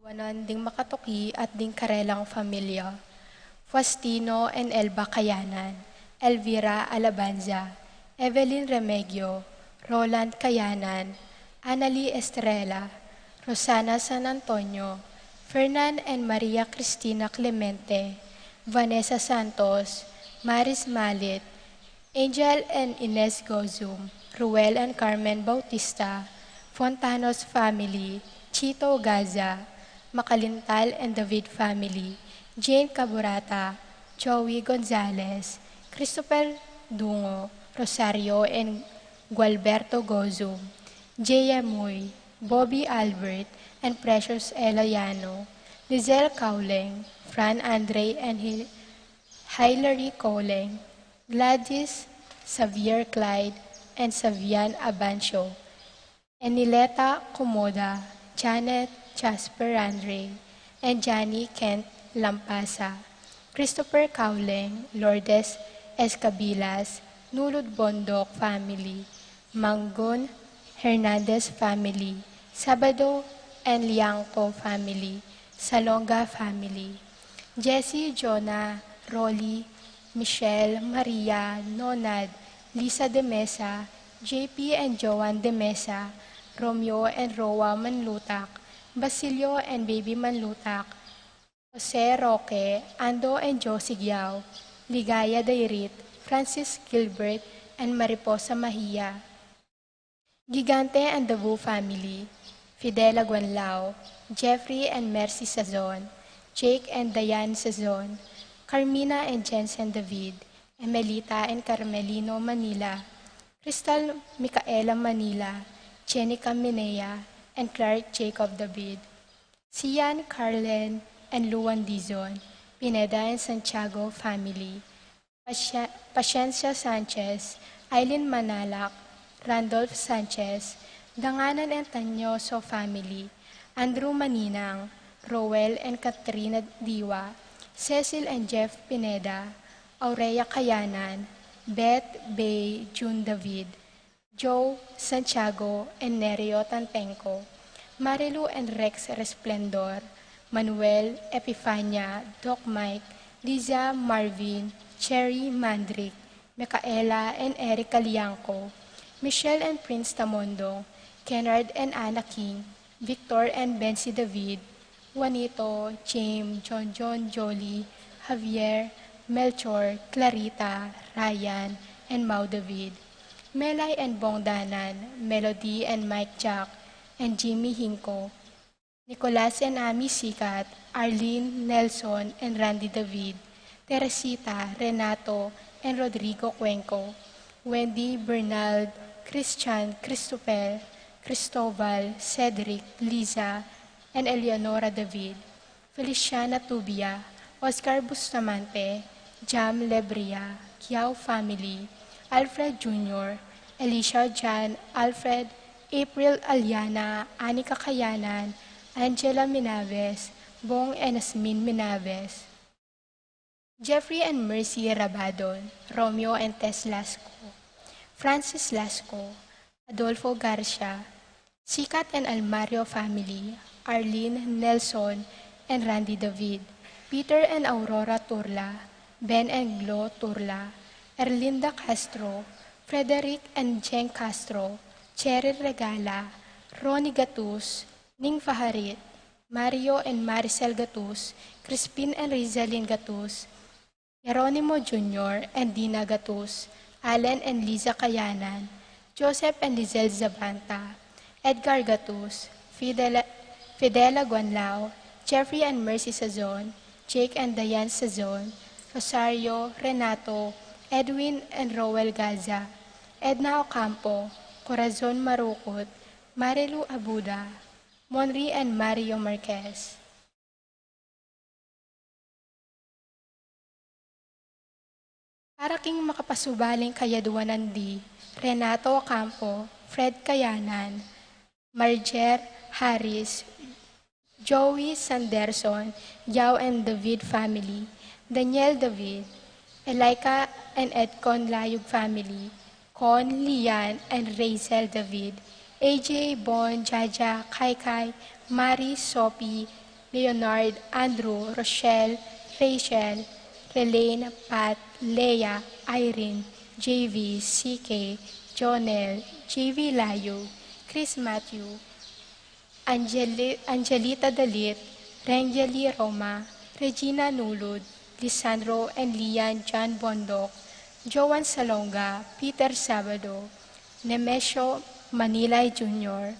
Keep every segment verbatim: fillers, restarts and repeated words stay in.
Wanan ding makatuki at ding karelang familia, Faustino and Elba Kayanan, Elvira Alabanza, Evelyn Remegio, Roland Kayanan, Annalie Estrella, Rosana San Antonio, Fernan and Maria Cristina Clemente, Vanessa Santos, Maris Malit, Angel and Ines Gozum, Ruel and Carmen Bautista, Fontanos family, Chito Gaza, Macalintal and David family, Jane Caburata, Joey Gonzalez, Christopher Dungo, Rosario and Gualberto Gozum, J M Uy, Bobby Albert and Precious Elayano, Lizelle Cauleng, Fran Andre and Hil- Hilary Coleng, Gladys, Xavier Clyde, and Savian Abancio, Enileta Comoda, Janet Jasper Andre, and Johnny Kent Lampasa, Christopher Cauleng, Lourdes Escabilas, Nulud Bondoc family, Mangun Hernandez family, Sabado and Liangco family, Salonga family, Jesse, Jonah, Rolly, Michelle, Maria, Nonad, Lisa de Mesa, J P and Joan de Mesa, Romeo and Roa Manlutak, Basilio and Baby Manlutak, Jose Roque, Ando and Josie Giao, Ligaya Dairit, Francis Gilbert, and Mariposa Mahia. Gigante and the Wu family, Fidela Guanlao, Jeffrey and Mercy Sazon, Jake and Diane Sazon, Carmina and Jensen David, Emelita and Carmelino Manila, Crystal Micaela Manila, Jenica Minea, and Clark Jacob David, Sian Carlen and Luan Dizon, Pineda and Santiago family, Pasya- Pasyencia Sanchez, Aileen Manalak, Randolph Sanchez, Danganan and Tanyoso family, Andrew Maninang, Roel and Katrina Diwa, Cecil and Jeff Pineda, Aurea Kayanan, Beth, Bay, June David, Joe, Santiago, and Nerio Tantenco, Marilu and Rex Resplendor, Manuel, Epifania, Doc Mike, Liza, Marvin, Cherry, Mandrick, Micaela, and Erica Liangco, Michelle and Prince Tamondong, Kennard and Anna King, Victor and Bensi David, Juanito, James, John John, Jolie, Javier, Melchor, Clarita, Ryan, and Mau David, Melay and Bong Danan, Melody and Mike Jack, and Jimmy Hinco, Nicolas and Ami Sikat, Arlene, Nelson, and Randy David, Teresita, Renato, and Rodrigo Cuenco, Wendy, Bernald, Christian, Christopher, Cristobal, Cedric, Liza, and Eleonora David, Feliciana Tubia, Oscar Bustamante, Jam Lebria, Kiao family, Alfred Junior, Alicia Jan, Alfred, April Aliana, Anika Kayanan, Angela Minaves, Bong and Asmin Minaves, Jeffrey and Mercy Rabadon, Romeo and Tess Lasco, Francis Lasco, Adolfo Garcia, Sikat and Almario family, Arlene, Nelson, and Randy David, Peter and Aurora Turla, Ben and Glo Turla, Erlinda Castro, Frederick and Jeng Castro, Cheryl Regala, Ronnie Gatus, Ning Faharit, Mario and Maricel Gatus, Crispin and Rizalin Gatus, Jeronimo Junior and Dina Gatus, Allen and Liza Kayanan, Joseph and Lizelle Zabanta, Edgar Gatus, Fidela, Fidela Guanlao, Jeffrey and Mercy Sazon, Jake and Diane Sazon, Rosario, Renato, Edwin and Roel Gaza, Edna Ocampo, Corazon Marukut, Marilu Abuda, Monri and Mario Marquez. Para king makapasubaling kayadwanan di Renato Ocampo, Fred Kayanan, Marger Harris, Joey Sanderson, Yao and David family, Daniel David, Elika and Edcon Layug family, Con, Lian, and Rachel David, A J, Bon, Jaja, Kaikai, Mari, Sophie, Leonard, Andrew, Rochelle, Rachel, Relaine, Pat, Leah, Irene, J V, C K, Jonel, J V Layu, Chris Matthew, Angeli- Angelita Dalit, Rengeli Roma, Regina Nulud, Lisandro and Lian John Bondoc, Joan Salonga, Peter Sabado, Nemesio Manilay Junior,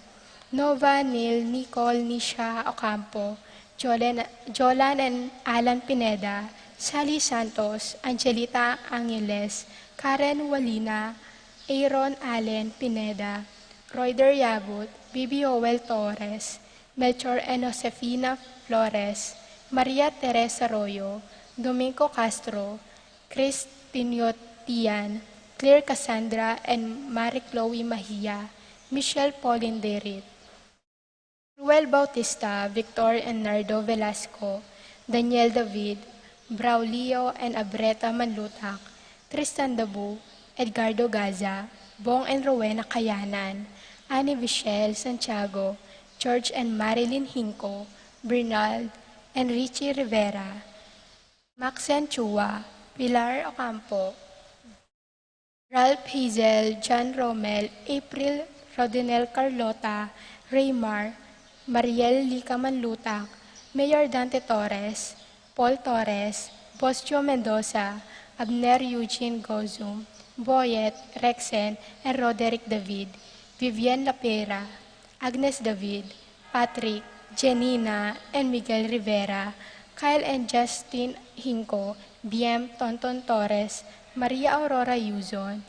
Nova Neil Nicole Nisha Ocampo, Jolen- Jolan and Alan Pineda, Sally Santos, Angelita Angeles, Karen Walina, Aaron Allen Pineda, Royder Yabut, Bibi Joel Torres, Melchor and Josefina Flores, Maria Teresa Arroyo, Domingo Castro, Chris Tiniotian, Claire Cassandra and Marie Chloe Mahia, Michelle Pauline Derit, Ruel Bautista, Victor and Nardo Velasco, Daniel David, Braulio and Abreta Manlutak, Tristan Dabu, Edgardo Gaza, Bong and Rowena Kayanan, Annie Michelle Santiago, George and Marilyn Hinco, Bernald and Richie Rivera, Maxen Chua, Pilar Ocampo, Ralph Hazel, John Romel, April, Rodinel Carlota, Raymar, Mariel Lica Manlutak, Mayor Dante Torres, Paul Torres, Bosjo Mendoza, Abner Eugene Gozum, Boyet, Rexen, and Roderick David, Vivian Lapera, Agnes David, Patrick, Jenina, and Miguel Rivera, Kyle and Justin Hinco, B M Tonton Torres, Maria Aurora Yuzon,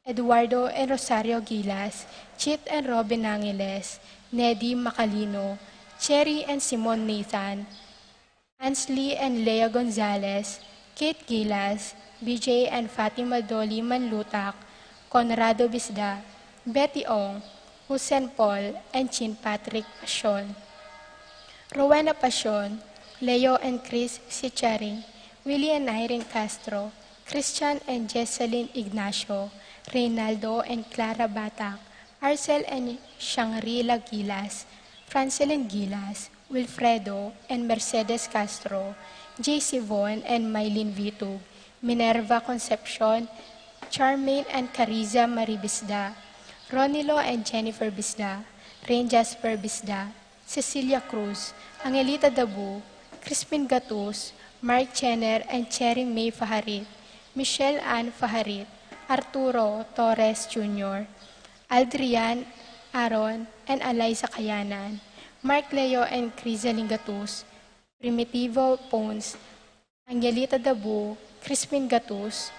Eduardo and Rosario Gilas, Chit and Robin Angeles, Nedi Macalino, Cherry and Simon Nathan, Ansley and Lea Gonzalez, Kate Gilas, B J and Fatima Dolly Manlutak, Conrado Bisda, Betty Ong, Husen Paul, and Chin Patrick Pasion, Rowena Pasion, Leo and Chris Sicharing, Willie and Irene Castro, Christian and Jesselyn Ignacio, Reynaldo and Clara Batak, Arcel and Shangri-La Gilas, Francelyn Gilas, Wilfredo and Mercedes Castro, J C Von and Mylene Vitug, Minerva Concepcion, Charmaine and Cariza Marie Bisda, Ronilo and Jennifer Bisda, Rain Jasper Bisda, Cecilia Cruz, Angelita Dabu, Crispin Gatus, Mark Jenner and Cherry May Faharit, Michelle Ann Faharit, Arturo Torres Junior, Aldrian Aaron and Eliza Kayanan, Mark Leo and Criza Lingatus, Primitivo Pons, Angelita Dabu, Crispin Gatus,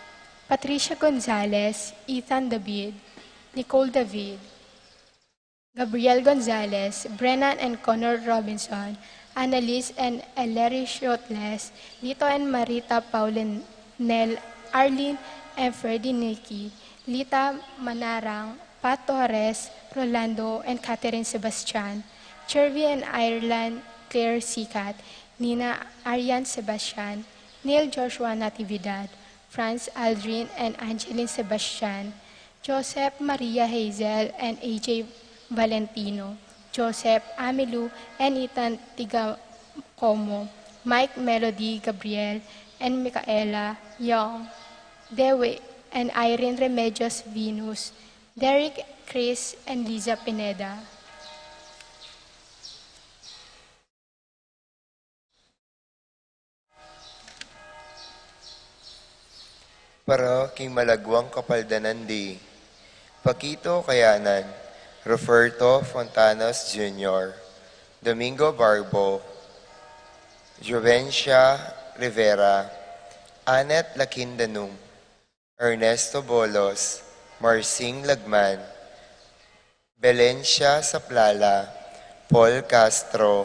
Patricia Gonzalez, Ethan David, Nicole David, Gabriel Gonzalez, Brennan and Connor Robinson, Annalise and Ellery Shotles, Lito and Marita Paulinel, Arlene and Ferdy Nicky, Lita Manarang, Pat Torres, Rolando and Catherine Sebastian, Chervy and Ireland Claire Sikat, Nina Arian Sebastian, Neil Joshua Natividad, Franz Aldrin and Angeline Sebastian, Joseph Maria Hazel and A J Valentino, Joseph Amilu and Ethan Tigacomo, Mike Melody Gabriel and Micaela Young, Dewi and Irene Remedios Venus, Derek, Chris, and Liza Pineda. Para king malagwang kapaldanan di Paquito Kayanan, Roberto Fontanos Junior, Domingo Barbo, Jovencia Rivera, Annette Lakindanum, Ernesto Bolos, Marsing Lagman, Belencia Saplala, Paul Castro,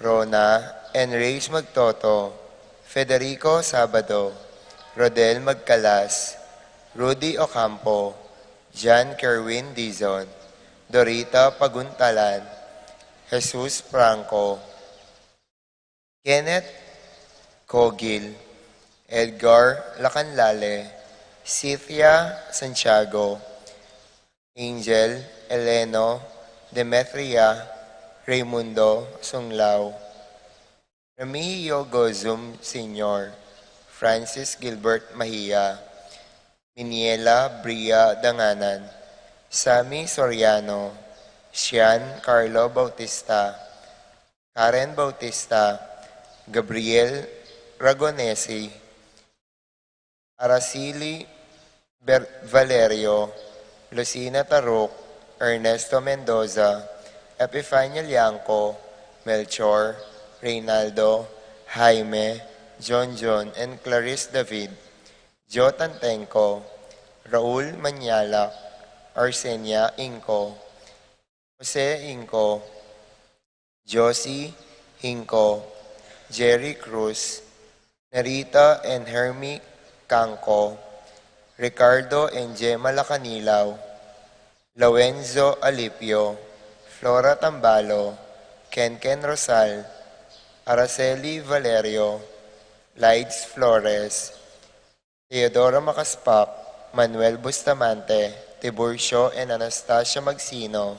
Rona and Reyes Magtoto, Federico Sabado, Rodel Magcalas, Rudy Ocampo, John Kerwin Dizon, Dorita Paguntalan, Jesus Franco, Kenneth Cogil, Edgar Lacanlale, Cynthia Santiago, Angel, Eleno, Demetria, Raymundo Sunglao, Remigio Gozum Senior, Francis Gilbert Mahia, Miniela Bria Danganan, Sammy Soriano, Sian Carlo Bautista, Karen Bautista, Gabriel Ragonesi, Araceli Ber-, Valerio, Lucina Taruk, Ernesto Mendoza, Epifania Liangco, Melchor, Reynaldo, Jaime, John John, and Clarice David, Joe Tantenco, Raul Manyalak, Arsenia Inco, Jose Inco, Josie Inco, Jerry Cruz, Nerita and Hermie Canco, Ricardo and Gemma Lacanilaw, Lorenzo Alipio, Flora Tambalo, Kenken Rosal, Araceli Valerio, Lides Flores, Teodoro Macaspac, Manuel Bustamante, Tiburcio and Anastasia Magsino,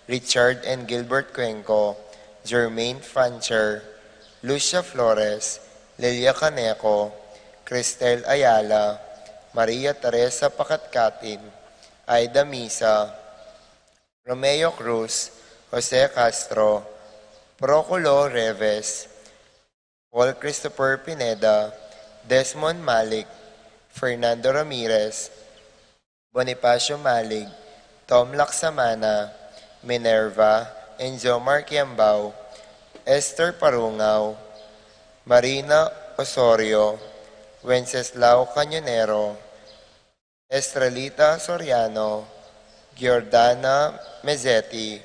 Richard and Gilbert Cuenco, Germaine Fancher, Lucia Flores, Lilia Caneco, Cristel Ayala, Maria Teresa Pacatcatin, Aida Misa, Romeo Cruz, Jose Castro, Proculo Reves, Paul Christopher Pineda, Desmond Malik, Fernando Ramirez, Bonifacio Malig, Tom Laksamana, Minerva, and Jomar Kiambao, Esther Parungao, Marina Osorio, Wenceslao Cañonero, Estrelita Soriano, Giordana Mezzetti,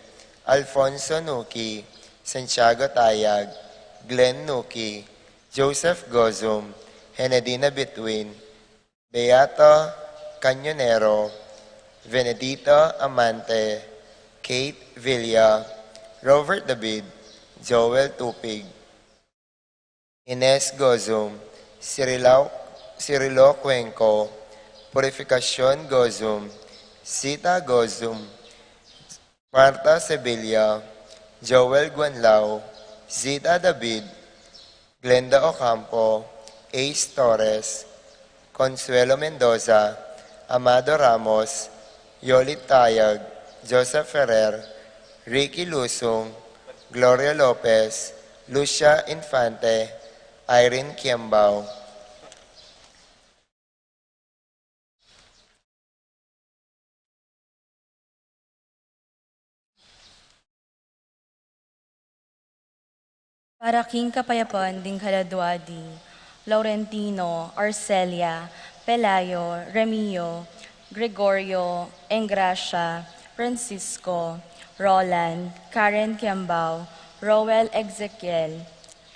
Alfonso Nuki, Santiago Tayag, Glenn Nuki, Joseph Gozum, Henedina Bituin, Beata Cañonero, Venedita Amante, Kate Villa, Robert David, Joel Tupig, Ines Gozum, Cirilo, Cirilo Cuenco, Purificacion Gozum, Zita Gozum, Martha Sevilla, Joel Guanlao, Zita David, Glenda Ocampo, Ace Torres, Consuelo Mendoza, Amado Ramos, Yolit Tayag, Joseph Ferrer, Ricky Lusung, Gloria Lopez, Lucia Infante, Irene Kiambao. Para king kapayapan ding kaladua di Laurentino, Arcelia, Pelayo, Remio, Gregorio, Engracia, Francisco, Roland, Karen Kiambao, Roel Ezekiel,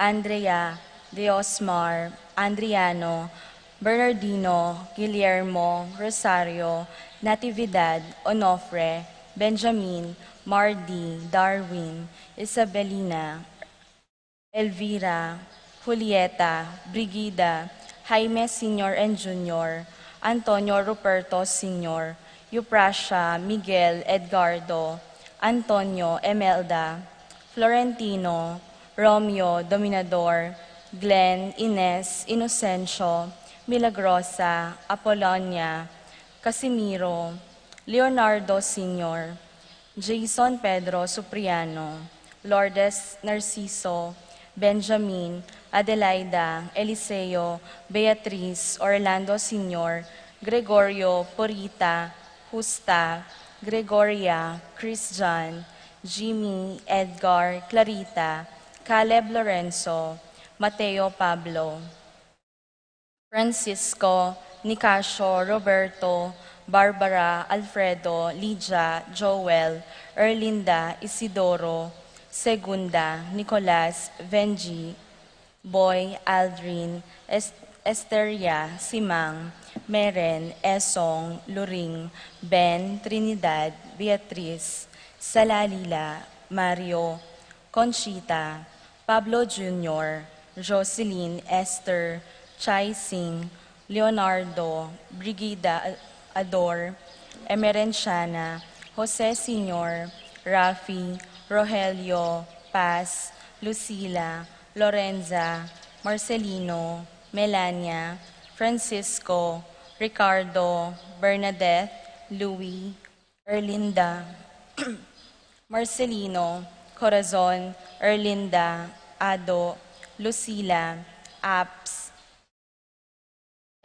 Andrea, Diosmar, Andriano, Bernardino, Guillermo, Rosario, Natividad, Onofre, Benjamin, Mardi, Darwin, Isabelina, Elvira, Julieta, Brigida, Jaime Senior and Junior, Antonio Ruperto Senior, Euprasia, Miguel, Edgardo, Antonio, Emelda, Florentino, Romeo, Dominador, Glenn, Ines, Inocencio, Milagrosa, Apolonia, Casimiro, Leonardo Senior, Jason Pedro Supriano, Lourdes Narciso, Benjamin, Adelaida, Eliseo, Beatriz, Orlando Senior, Gregorio, Purita, Justa, Gregoria, Christian, Jimmy, Edgar, Clarita, Caleb Lorenzo, Mateo Pablo, Francisco, Nicasio, Roberto, Barbara, Alfredo, Lydia, Joel, Erlinda, Isidoro, Segunda, Nicolas, Venji, Boy, Aldrin, Es-, Esteria, Simang, Meren, Esong, Luring, Ben, Trinidad, Beatriz, Salalila, Mario, Conchita, Pablo Junior, Jocelyn, Esther, Chai Singh, Leonardo, Brigida, Ador, Emerenciana, Jose Senior, Rafi, Rogelio, Paz, Lucila, Lorenza, Marcelino, Melania, Francisco, Ricardo, Bernadette, Louis, Erlinda, Marcelino, Corazon, Erlinda, Ado, Lucila, Apps,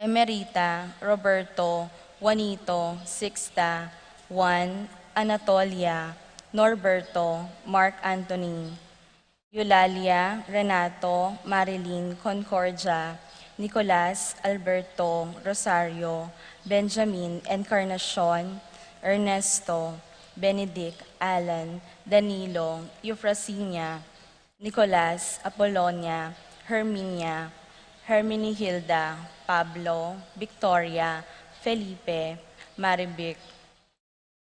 Emerita, Roberto, Juanito, Sixta, Juan, Anatolia, Norberto, Mark Anthony, Eulalia, Renato, Marilyn, Concordia, Nicolas, Alberto, Rosario, Benjamin, Encarnacion, Ernesto, Benedict, Alan, Danilo, Eufrasinia, Nicolas, Apolonia, Herminia, Herminihilda, Pablo, Victoria, Felipe, Marivic,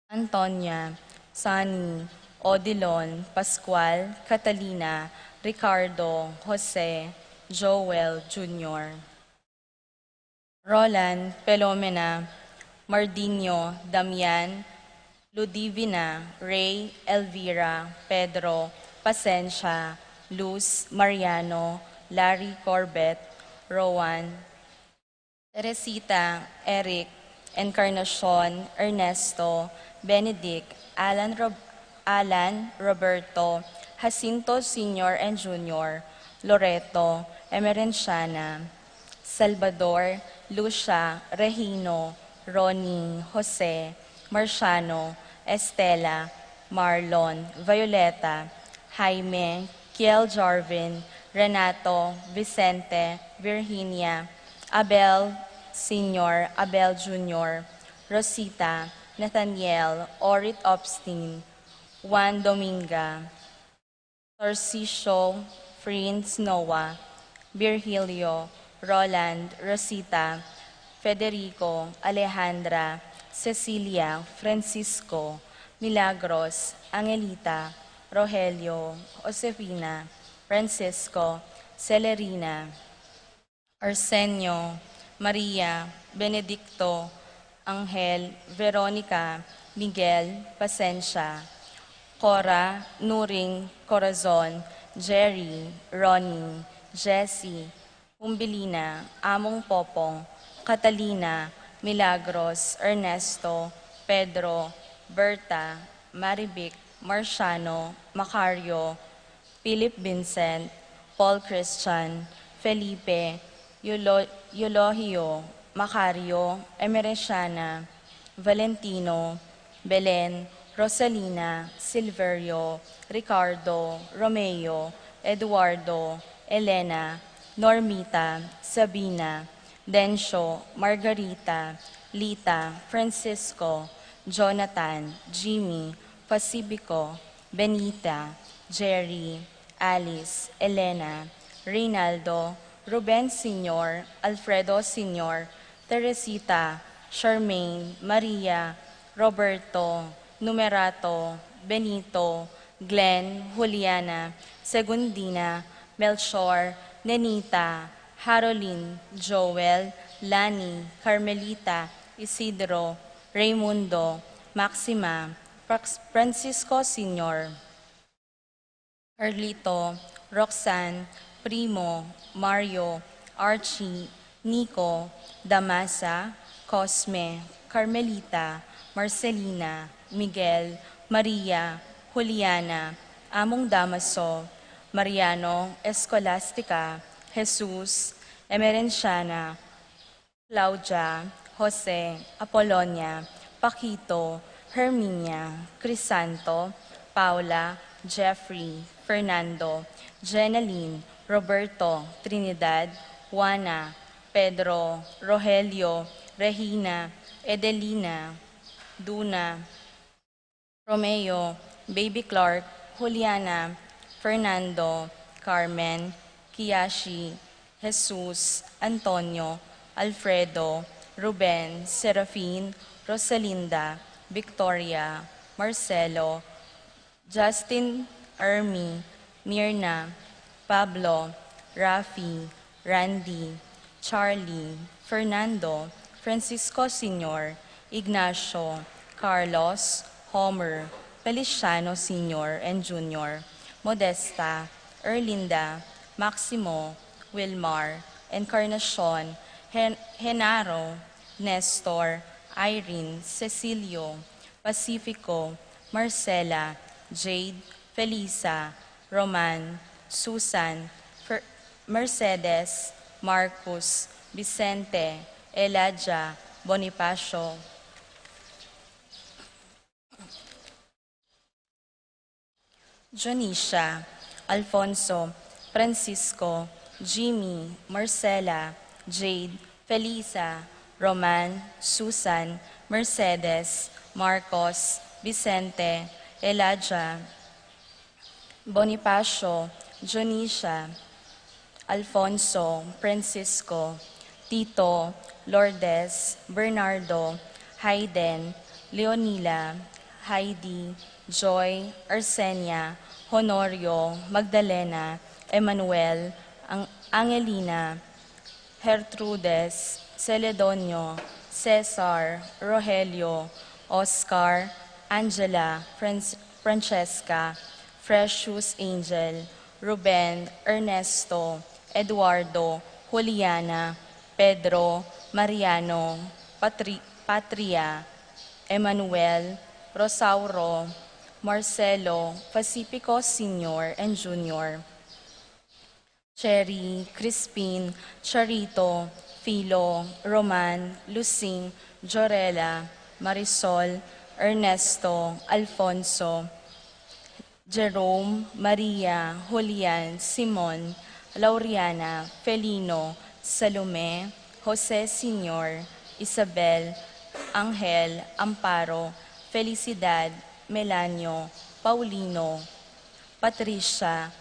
Antonia, Sunny, Odilon, Pascual, Catalina, Ricardo, Jose, Joel Junior, Roland, Pelomena, Mardinho, Damian, Ludivina, Ray, Elvira, Pedro, Pasensia, Luz, Mariano, Larry, Corbett, Rowan, Teresita, Eric, Encarnacion, Ernesto, Benedict, Alan, Rob-, Alan, Roberto, Jacinto Senior and Junior, Loreto, Emerenciana, Salvador, Lucia, Regino, Ronnie, Jose, Marciano, Estela, Marlon, Violeta, Jaime, Kiel Jarvin, Renato, Vicente, Virginia, Abel Senior, Abel Junior, Rosita, Nathaniel, Orit Obstin, Juan Dominga, Tarcisio, Prince Noah, Virgilio, Roland, Rosita, Federico, Alejandra, Cecilia, Francisco, Milagros, Angelita, Rogelio, Josefina, Francisco, Celerina, Arsenio, Maria, Benedicto, Angel, Veronica, Miguel, Pasensia, Cora, Nuring, Corazon, Jerry, Ronnie, Jessie, Umbilina, Among Popong, Catalina, Milagros, Ernesto, Pedro, Berta, Marivic, Marciano, Macario, Philip Vincent, Paul Christian, Felipe, Eulo-, Eulogio, Macario, Emericiana, Valentino, Belen, Rosalina, Silverio, Ricardo, Romeo, Eduardo, Elena, Normita, Sabina, Dencio, Margarita, Lita, Francisco, Jonathan, Jimmy, Pacifico, Benita, Jerry, Alice, Elena, Reynaldo, Ruben Senior, Alfredo Senior, Teresita, Charmaine, Maria, Roberto, Numerato, Benito, Glenn, Juliana, Segundina, Melchor, Nenita, Harolin, Joel, Lani, Carmelita, Isidro, Raymundo, Maxima, Prax-, Francisco Senior, Carlito, Roxanne, Primo, Mario, Archie, Nico, Damasa, Cosme, Carmelita, Marcelina, Miguel, Maria, Juliana, Among Damaso, Mariano, Escolastica, Jesus, Emerenciana, Claudia, Jose, Apolonia, Paquito, Herminia, Crisanto, Paula, Jeffrey, Fernando, Jenaline, Roberto, Trinidad, Juana, Pedro, Rogelio, Regina, Edelina, Duna, Romeo, Baby Clark, Juliana, Fernando, Carmen, Kiyashi, Jesus, Antonio, Alfredo, Ruben, Serafin, Rosalinda, Victoria, Marcelo, Justin, Ermi, Mirna, Pablo, Rafi, Randy, Charlie, Fernando, Francisco Senior, Ignacio, Carlos, Homer, Feliciano Senior and Junior, Modesta, Erlinda, Maximo, Wilmar, Encarnacion, Hen-, Genaro, Nestor, Irene, Cecilio, Pacifico, Marcela, Jade, Felisa, Roman, Susan, Fer-, Mercedes, Marcus, Vicente, Elijah, Bonifacio, Dionisia, Alfonso, Francisco, Jimmy, Marcela, Jade, Felisa, Roman, Susan, Mercedes, Marcos, Vicente, Elijah, Bonifacio, Dionisia, Alfonso, Francisco, Tito, Lourdes, Bernardo, Hayden, Leonila, Heidi, Joy, Arsenia, Honorio, Magdalena, Emmanuel, Ang-, Angelina, Gertrudes, Celedonio, Cesar, Rogelio, Oscar, Angela, Franz-, Francesca, Precious, Angel, Ruben, Ernesto, Eduardo, Juliana, Pedro, Mariano, Patri-, Patria, Emmanuel, Rosauro, Marcelo, Pacifico Senior and Junior, Cherry, Crispin, Charito, Philo, Roman, Lucing, Jorella, Marisol, Ernesto, Alfonso, Jerome, Maria, Julian, Simon, Lauriana, Felino, Salome, Jose Senior, Isabel, Angel, Amparo, Felicidad, Melanio, Paulino, Patricia,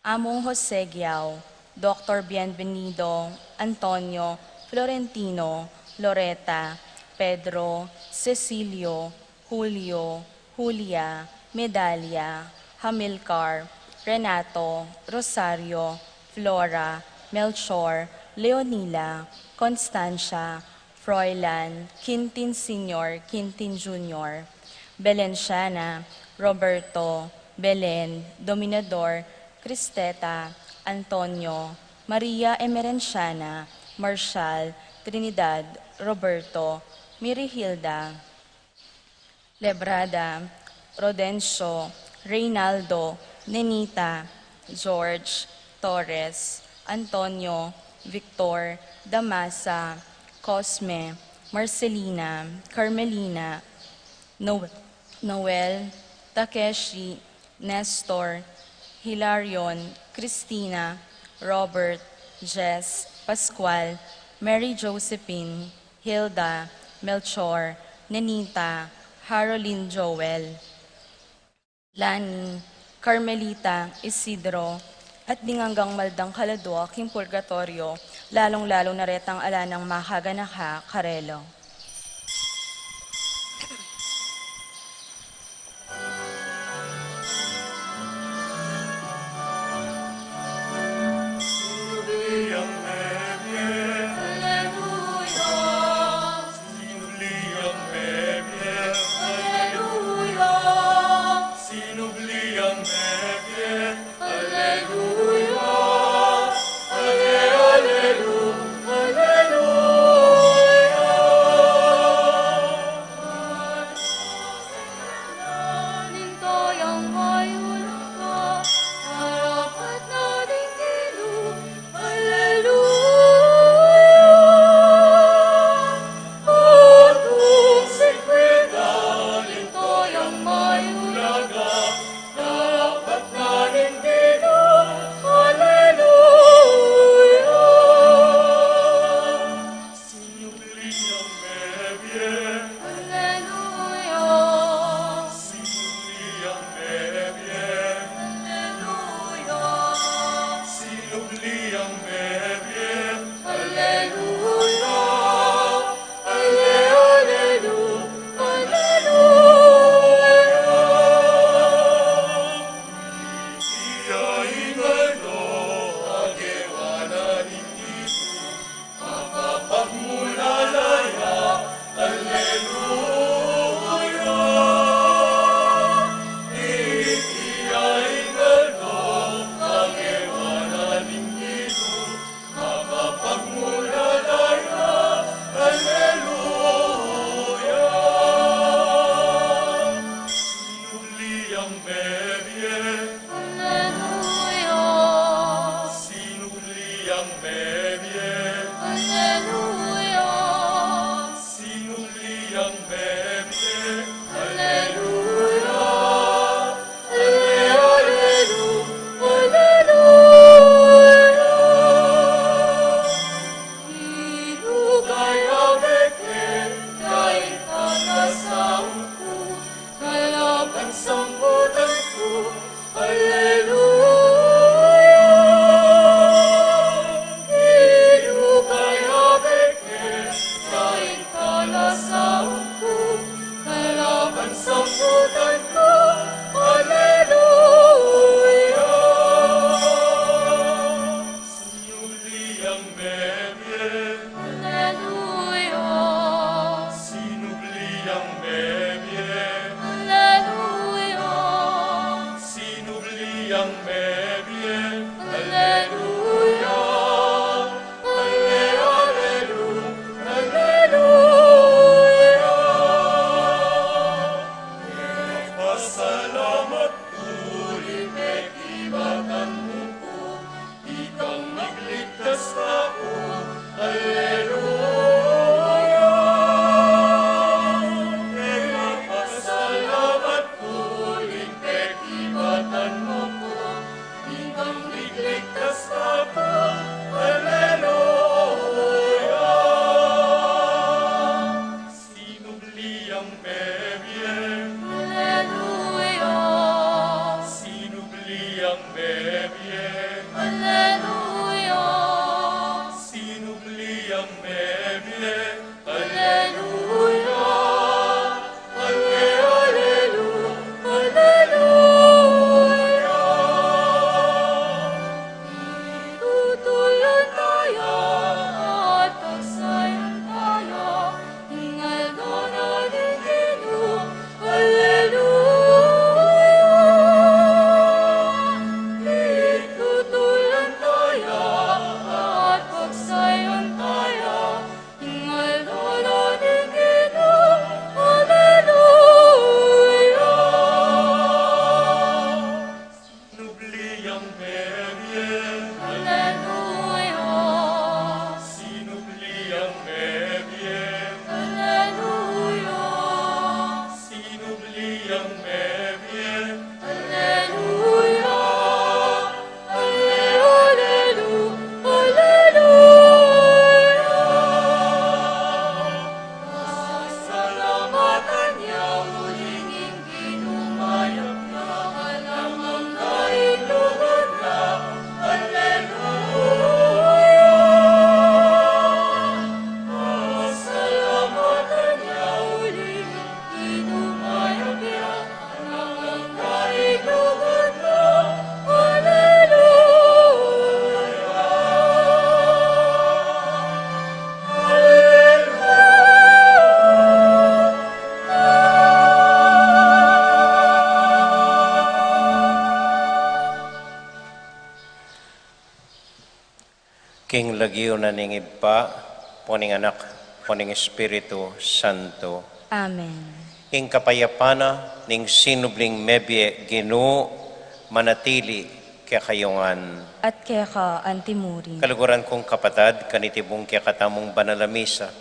Among Jose Guiao, Doktor Bienvenido, Antonio, Florentino, Loreta, Pedro, Cecilio, Julio, Julia, Medalia, Hamilcar, Renato, Rosario, Flora, Melchor, Leonila, Constancia, Froilan, Quintin Senior, Quintin Junior, Belenciana, Roberto, Belen, Dominador, Cristeta, Antonio, Maria Emerenciana, Marshal, Trinidad, Roberto, Mirihilda, Lebrada, Rodencio, Reynaldo, Nenita, George, Torres, Antonio, Victor, Damasa, Cosme, Marcelina, Carmelina, No-, Noel, Takeshi, Nestor, Hilarion, Cristina, Robert, Jess, Pascual, Mary Josephine, Hilda, Melchor, Nenita, Harolin, Joel, Lani, Carmelita, Isidro, at ding anggang maldang kaladua king purgatoryo, lalung-lalu na retang ala nang makaganaka karela. Aleluya. Sinubli yang mebie. Aleluya. Ale-, alelu-, aleluya. Itutulan taya at pagsayan taya. Aleluya. Itutulan taya at pagsayan taya. Aleluya. Sinubli yang mebie. Aleluya. Sinubli yang mebie. Aleluya. Sinubli yang mebie. Aleluya. Ale-, alelu-, aleluya. Pasalamatan ya uling ing Ginu, mayap ya, alang angga ing lugud na. Aleluya. Pasalamatan ya uling Ginu, mayap ya, alang angga ing lugud na. Aleluya. King lagyu na ning Ibpa, ampo ning Anak, ampo ning Espiritu Santo. Amen. Ing kapayapan na ning sinubling mebie, Ginu, manatili kekayu ngan. At keka antimurin. Kaluguran kung kapatad, kaniti pung kekatamung banal a misa,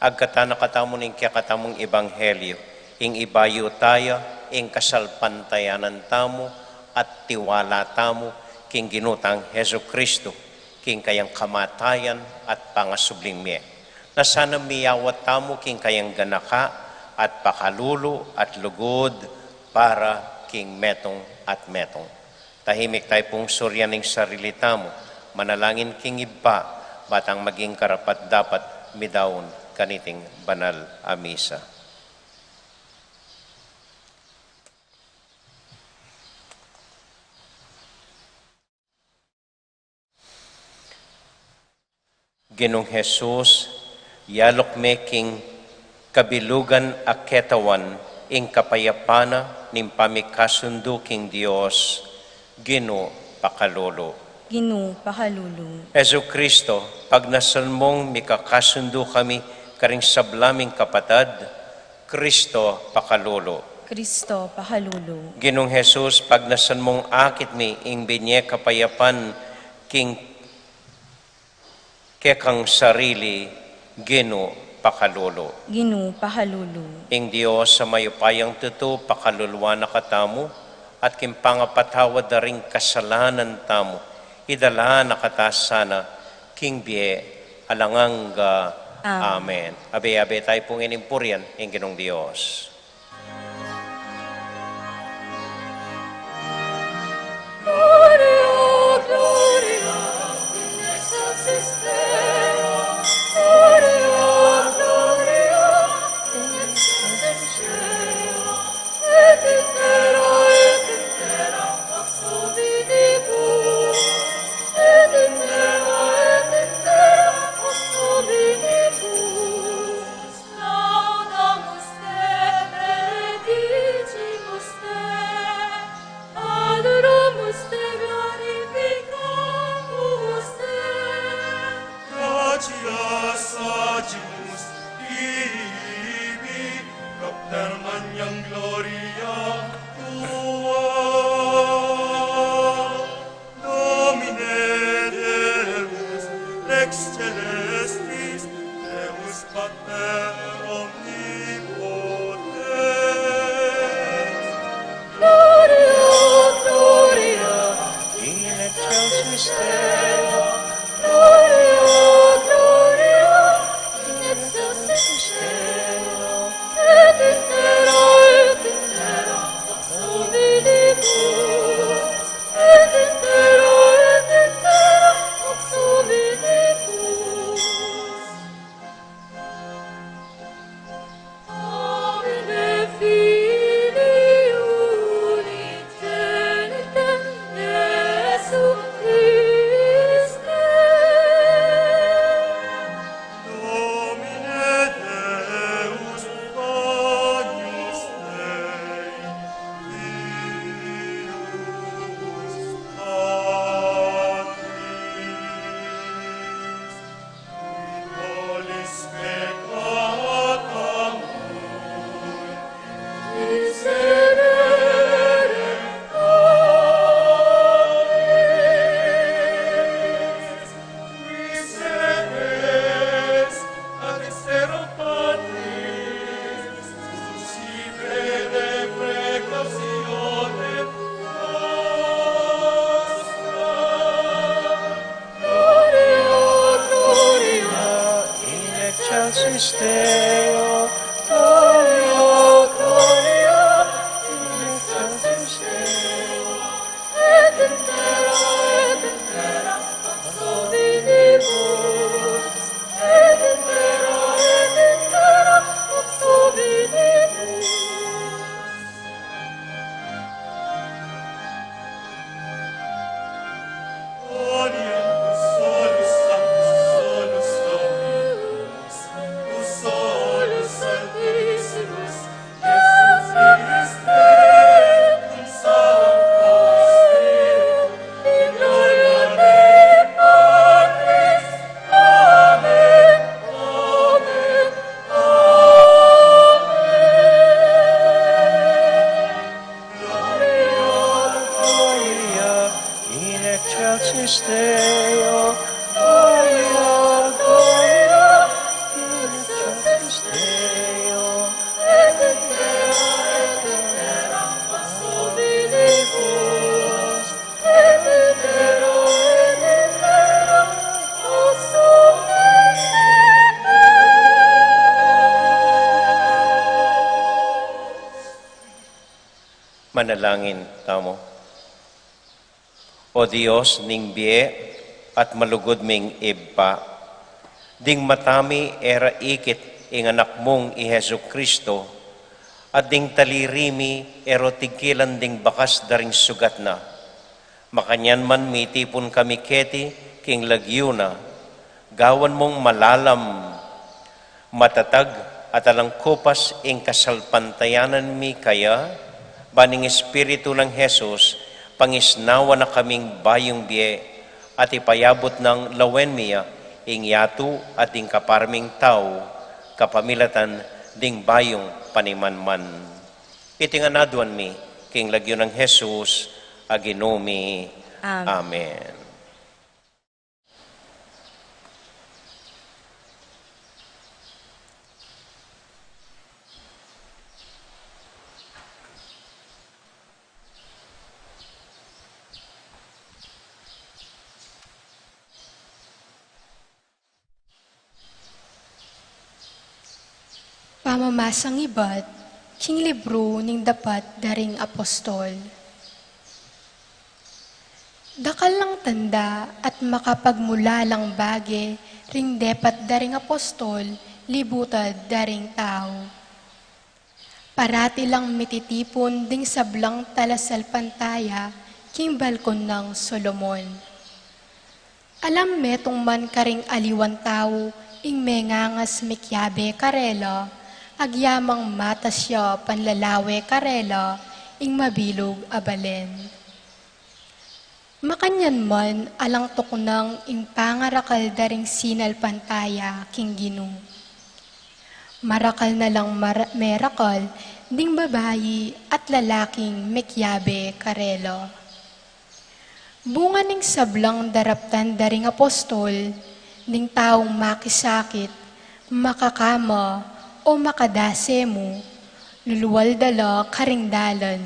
agkatan na katamu ning kekatamung ebanghelyo, ing ibayu taya ing kasalpantayanan tamu at tiwala tamu king Ginu tang Jesucristo, king kayang kamatayan at pangasubling mie. Na sana miyawat tamu king kayang ganaka at pakalulu at lugud para king metung at metung. Tahimik tayu pung suryan ing sarili tamu, manalangin king Ibpa, ba tang maging karapat-dapat midaun kaniting banal a misa. Ginung Jesus, yaluk me king kabilugan a ketawan ing kapayapan na ning pamikasundu king Dios, Ginu pakalulu. Ginu pakalulu. Jesucristo, pagnasan mung mikakasundu kami karing sabla ming kapatad, Cristo pakalulu. Cristo pakalulu. Ginung Jesus, pagnasan mung akit mi ing binye kapayapan king kekang sarili, Ginu pakalulu. Ginu pakalulu. Ing Dios a mayupayang tutu pakaluluan na katamu, at king pangapatawad da ring kasalanan tamu, idala na kata sana king bie alang angga. Amen. Amen. Abe-abe tayu pung inimpurian ing Ginung Dios. Gloria, Gloria in excelsis Deo. Gloria, Gloria in excelsis Deo. Et in terra, et in terra pax Dominibus. Et in terra, et in terra pax Dominibus. Laudamus te, benedicimus te, adoramus te, glorificamus te. Gratias facimus tibi, propter magnam gloriam tuam. Domine Deus, Rex Celestis, Deus Pater omnipotens. Gloria, Gloria in excelsis Deo. Gloria, Gloria in excelsis Deo. Et in terra, et in terra pax Dominibus. Et in terra, et in Deo, Gloria, Gloria in excelsis Deo, et in terra, et in terra pax hominibus, et in terra, et in terra pax hominibus. Gloria, Gloria in excelsis Deo, Gloria, Gloria in excelsis Deo, et in terra, et in terra pax hominibus, et in terra, et in terra pax hominibus. Manalangin tamu. O Dios ning bie at malugud ming Ibpa, ding mata mi e ra ikit ing Anak mung i Jesucristo, at ding taliri mi e ro tigkilan ding bakas da ring sugat na. Makanyan man mitipun kami keti king lagyu na, gawan mung malalam, matatag, at alang kupas ing kasalpantayanan mi kaya, ban ing Espiritu nang Jesus pangisnawan na kaming bayung bie, at ipayabut nang lawen mi ya ing yatu at ding kapara ming tau, kapamilatan ding bayung panimanman. Iti ngan aduan mi king lagyu nang Jesus a Ginu mi. Amen. Amen. Pamamasang ibat king libru ning Dapat da ring Apostol. Dakal lang tanda at makapagmulalang bage ring depat da ring apostol libutad da ring tau. Parati lang mititipun ding sablang talasalpantaya king balkon nang Solomon. Alang metung man karing aliwang tau ing mengangas mikiabe karela, agyamang matas ya panlalawe karela ing mabilug a balen. Makanyan man, alang tuknang ing pangarakal da ring sinalpantaya king Ginu. Marakal na lang mara-, merakal ding babai at lalaking mikiabe karela. Bunga ning sablang daraptan da ring apostol, ding taung makisakit, makakama, o makadase mu, lulual da la karing dalan,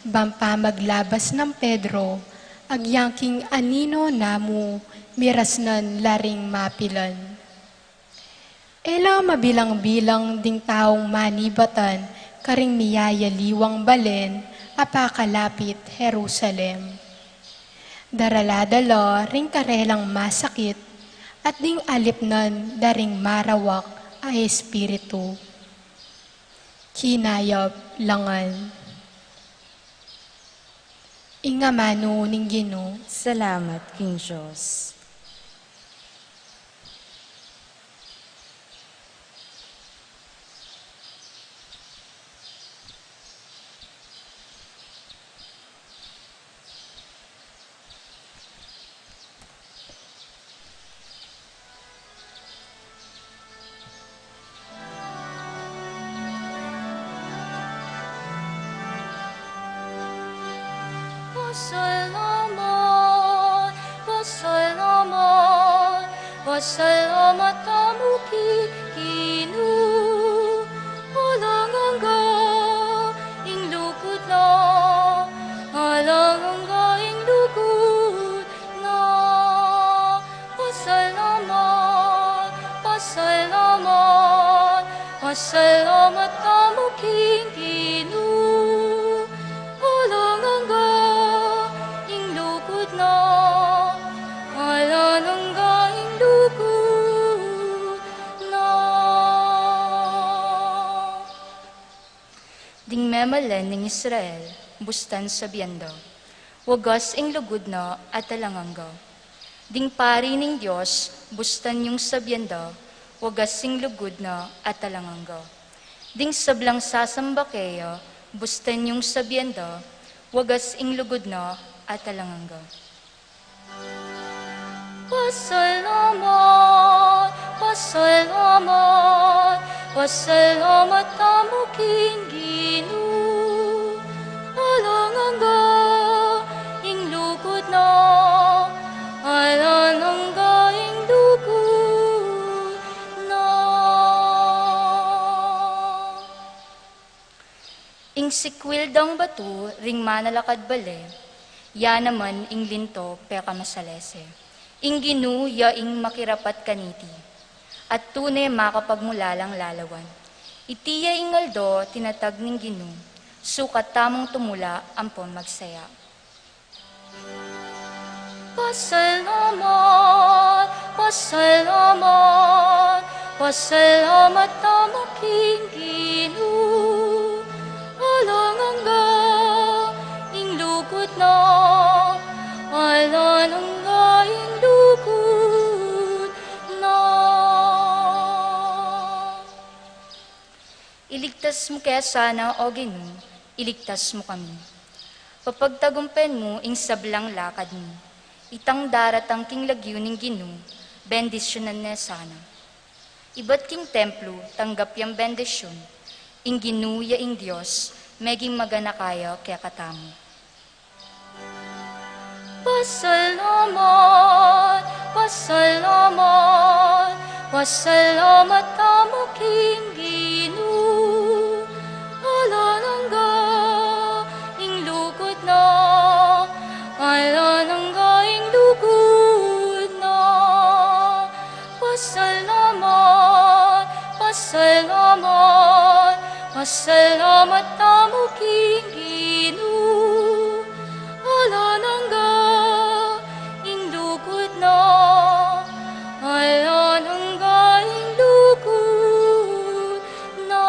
ban pamaglabas nang Pedro, agyang king anino na mu, mirasnan la ring mapilan. E la mabilang-bilang ding taung manibatan karing miyayaliwang balen a pakalapit Jerusalem. Darala da la ring karelang masakit at ding alipnan da ring marawak a espiritu. Kinayap langan. Ing amanu ning Ginu. Salamat king Dios. Pasalamat, pasalamat, pasalamat tamu king Ginu. Alang angga ing lugud na, alang angga ing lugud na. Pasalamat, pasalamat. Pasalamat tamu king Ginu, alang angga ing lugud na, alang angga ing lugud na. Ding memalen ning Israel, bustan sabian da, wagas ing lugud na at alang angga. Ding pari ning Dios, bustan yung sabian da, wagas ing lugud na at alang angga. Ding sablang sasamba keya, bustan yung sabian da, wagas ing lugud na at alang angga. Pasalamat, pasalamat, pasalamat tamu king Ginu. Alang angga ing lugud na, alang angga ing lugud na. Ing sikwil dang batu ring manalakad bale, ya naman ing linto pekamasalese. Ing Ginu ya ing makirapat kaniti, at tune makapagmulalang lalawan. Iti ya ing aldo tinatag ning Ginu, sukat tamung tumula ampon magsaya. Pasalamat, pasalamat, pasalamat tamu king Ginu. Alang angga ing lugud na, alang angga ing lugud na. Iligtas mu ke sana, O Ginu, iligtas mu kami. Papagtagumpen mu ing sablang lakad mi. Itang daratang king lagyu ning Ginu, bendisyunan ne sana. Ibat king templu, tanggap yang bendisyun. Ing Ginu ya ing Dios, meging maganaka ya kekatamu. Pasalamat, pasalamat, pasalamat tamu king Ginu. Alang angga ing lugud na, alang angga ing lugud na. Pasalamat, pasalamat, pasalamat tamu king Ginu. Alang angga ing lugud na, alang angga ing lugud na.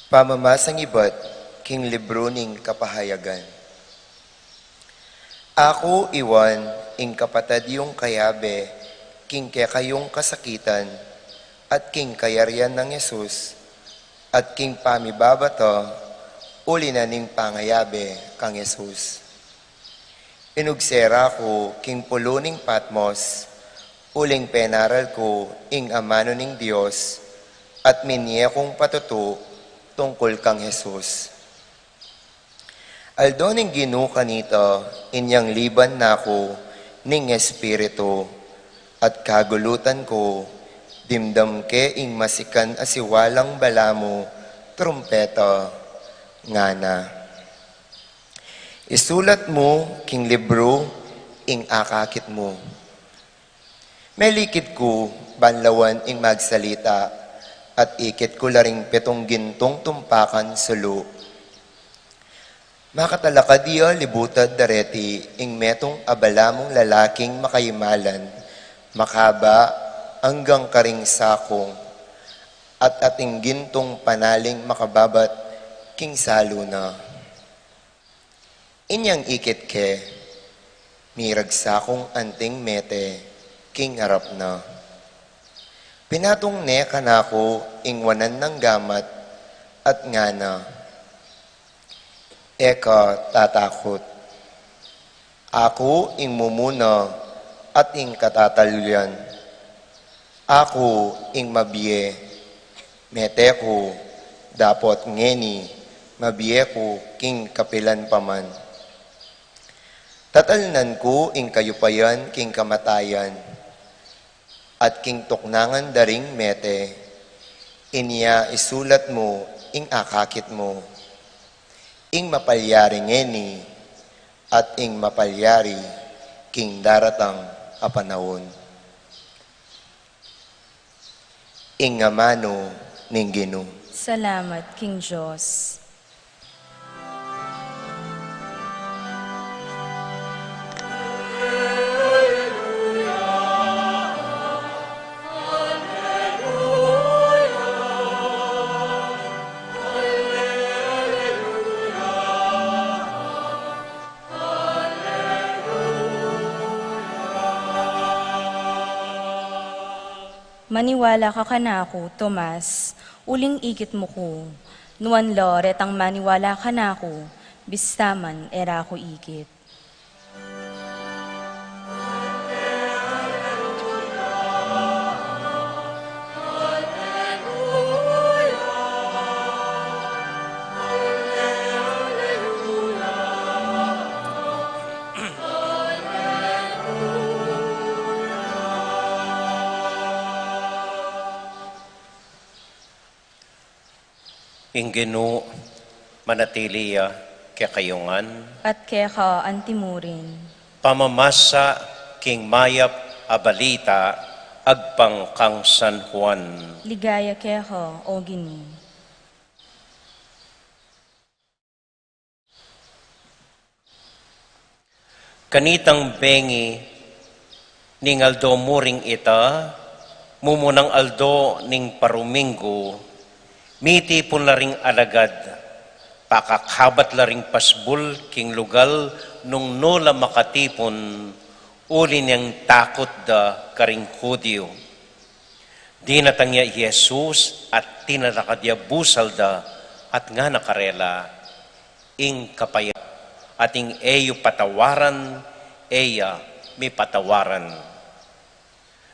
Pamamasang ibat king libru ning Kapahayagan. Aku i Juan, ing kapatad yung kayabe king kekayung kasakitan at king kayarian nang Jesus, at king pamibabata uli na ning pangayabe kang Jesus. Inugse ra ku king pulu ning Patmos, uling penaral ku ing amanu ning Dios, at minye kung patutu tungkul kang Jesus. Aldo ning Ginu kanita, inyang liban na ku ning Espiritu, at kagulutan ku, dimdam ke ing masikan a siwalang balamu trumpeta, ngana: Isulat mu king libru ing akakit mu. Melikit ku ban lawan ing magsalita, at ikit ku la ring pitung gintung tumpakan sulu. Makatalakad ya libutad dareti ing metung a balamung lalaking makaimalan, makaba anggang karing sakung, at ating gintung panaling makababat king salu na. Inyang ikit ke, miragsak kung anting mete king arap na. Pinatung ne kanaku ing wanan nang gamat at ngana: E ka tatakut. Aku ing mumuna at ing katataluyan. Aku ing mabie. Mete ku, dapot ngeni mabie ku king kapilan pa man. Tatalnan ku ing kayupayan king kamatayan, At king tuknangan da ring mete, inya isulat mu ing akakit mu, ing mapalyari ngeni at ing mapalyari king daratang a panaun. Ing amanu ning Ginu. Salamat king Dios. Maniwala ka kanaku, Tomas, uling ikit mu ku. Nuan la retang maniwala kanaku, bista man e ra ku ikit. Ing Ginu manatili ya kekayu ngan. At keka antimurin. Pamamasa king mayap a balita agpang kang San Juan. Ligaya keka, O Ginu. Kanitang bengi ning aldo mu ring ita, mumunang aldo ning paruminggu, mitipun la ring alagad, pakakabat la ring pasbul king lugal nung nu la makatipun, uli ning takut da karing Judio. Dinatang ya i Jesus at tinalakad ya busal da at ngana karela, ing kapayap, at ing e yu patawaran, e ya mi patawaran.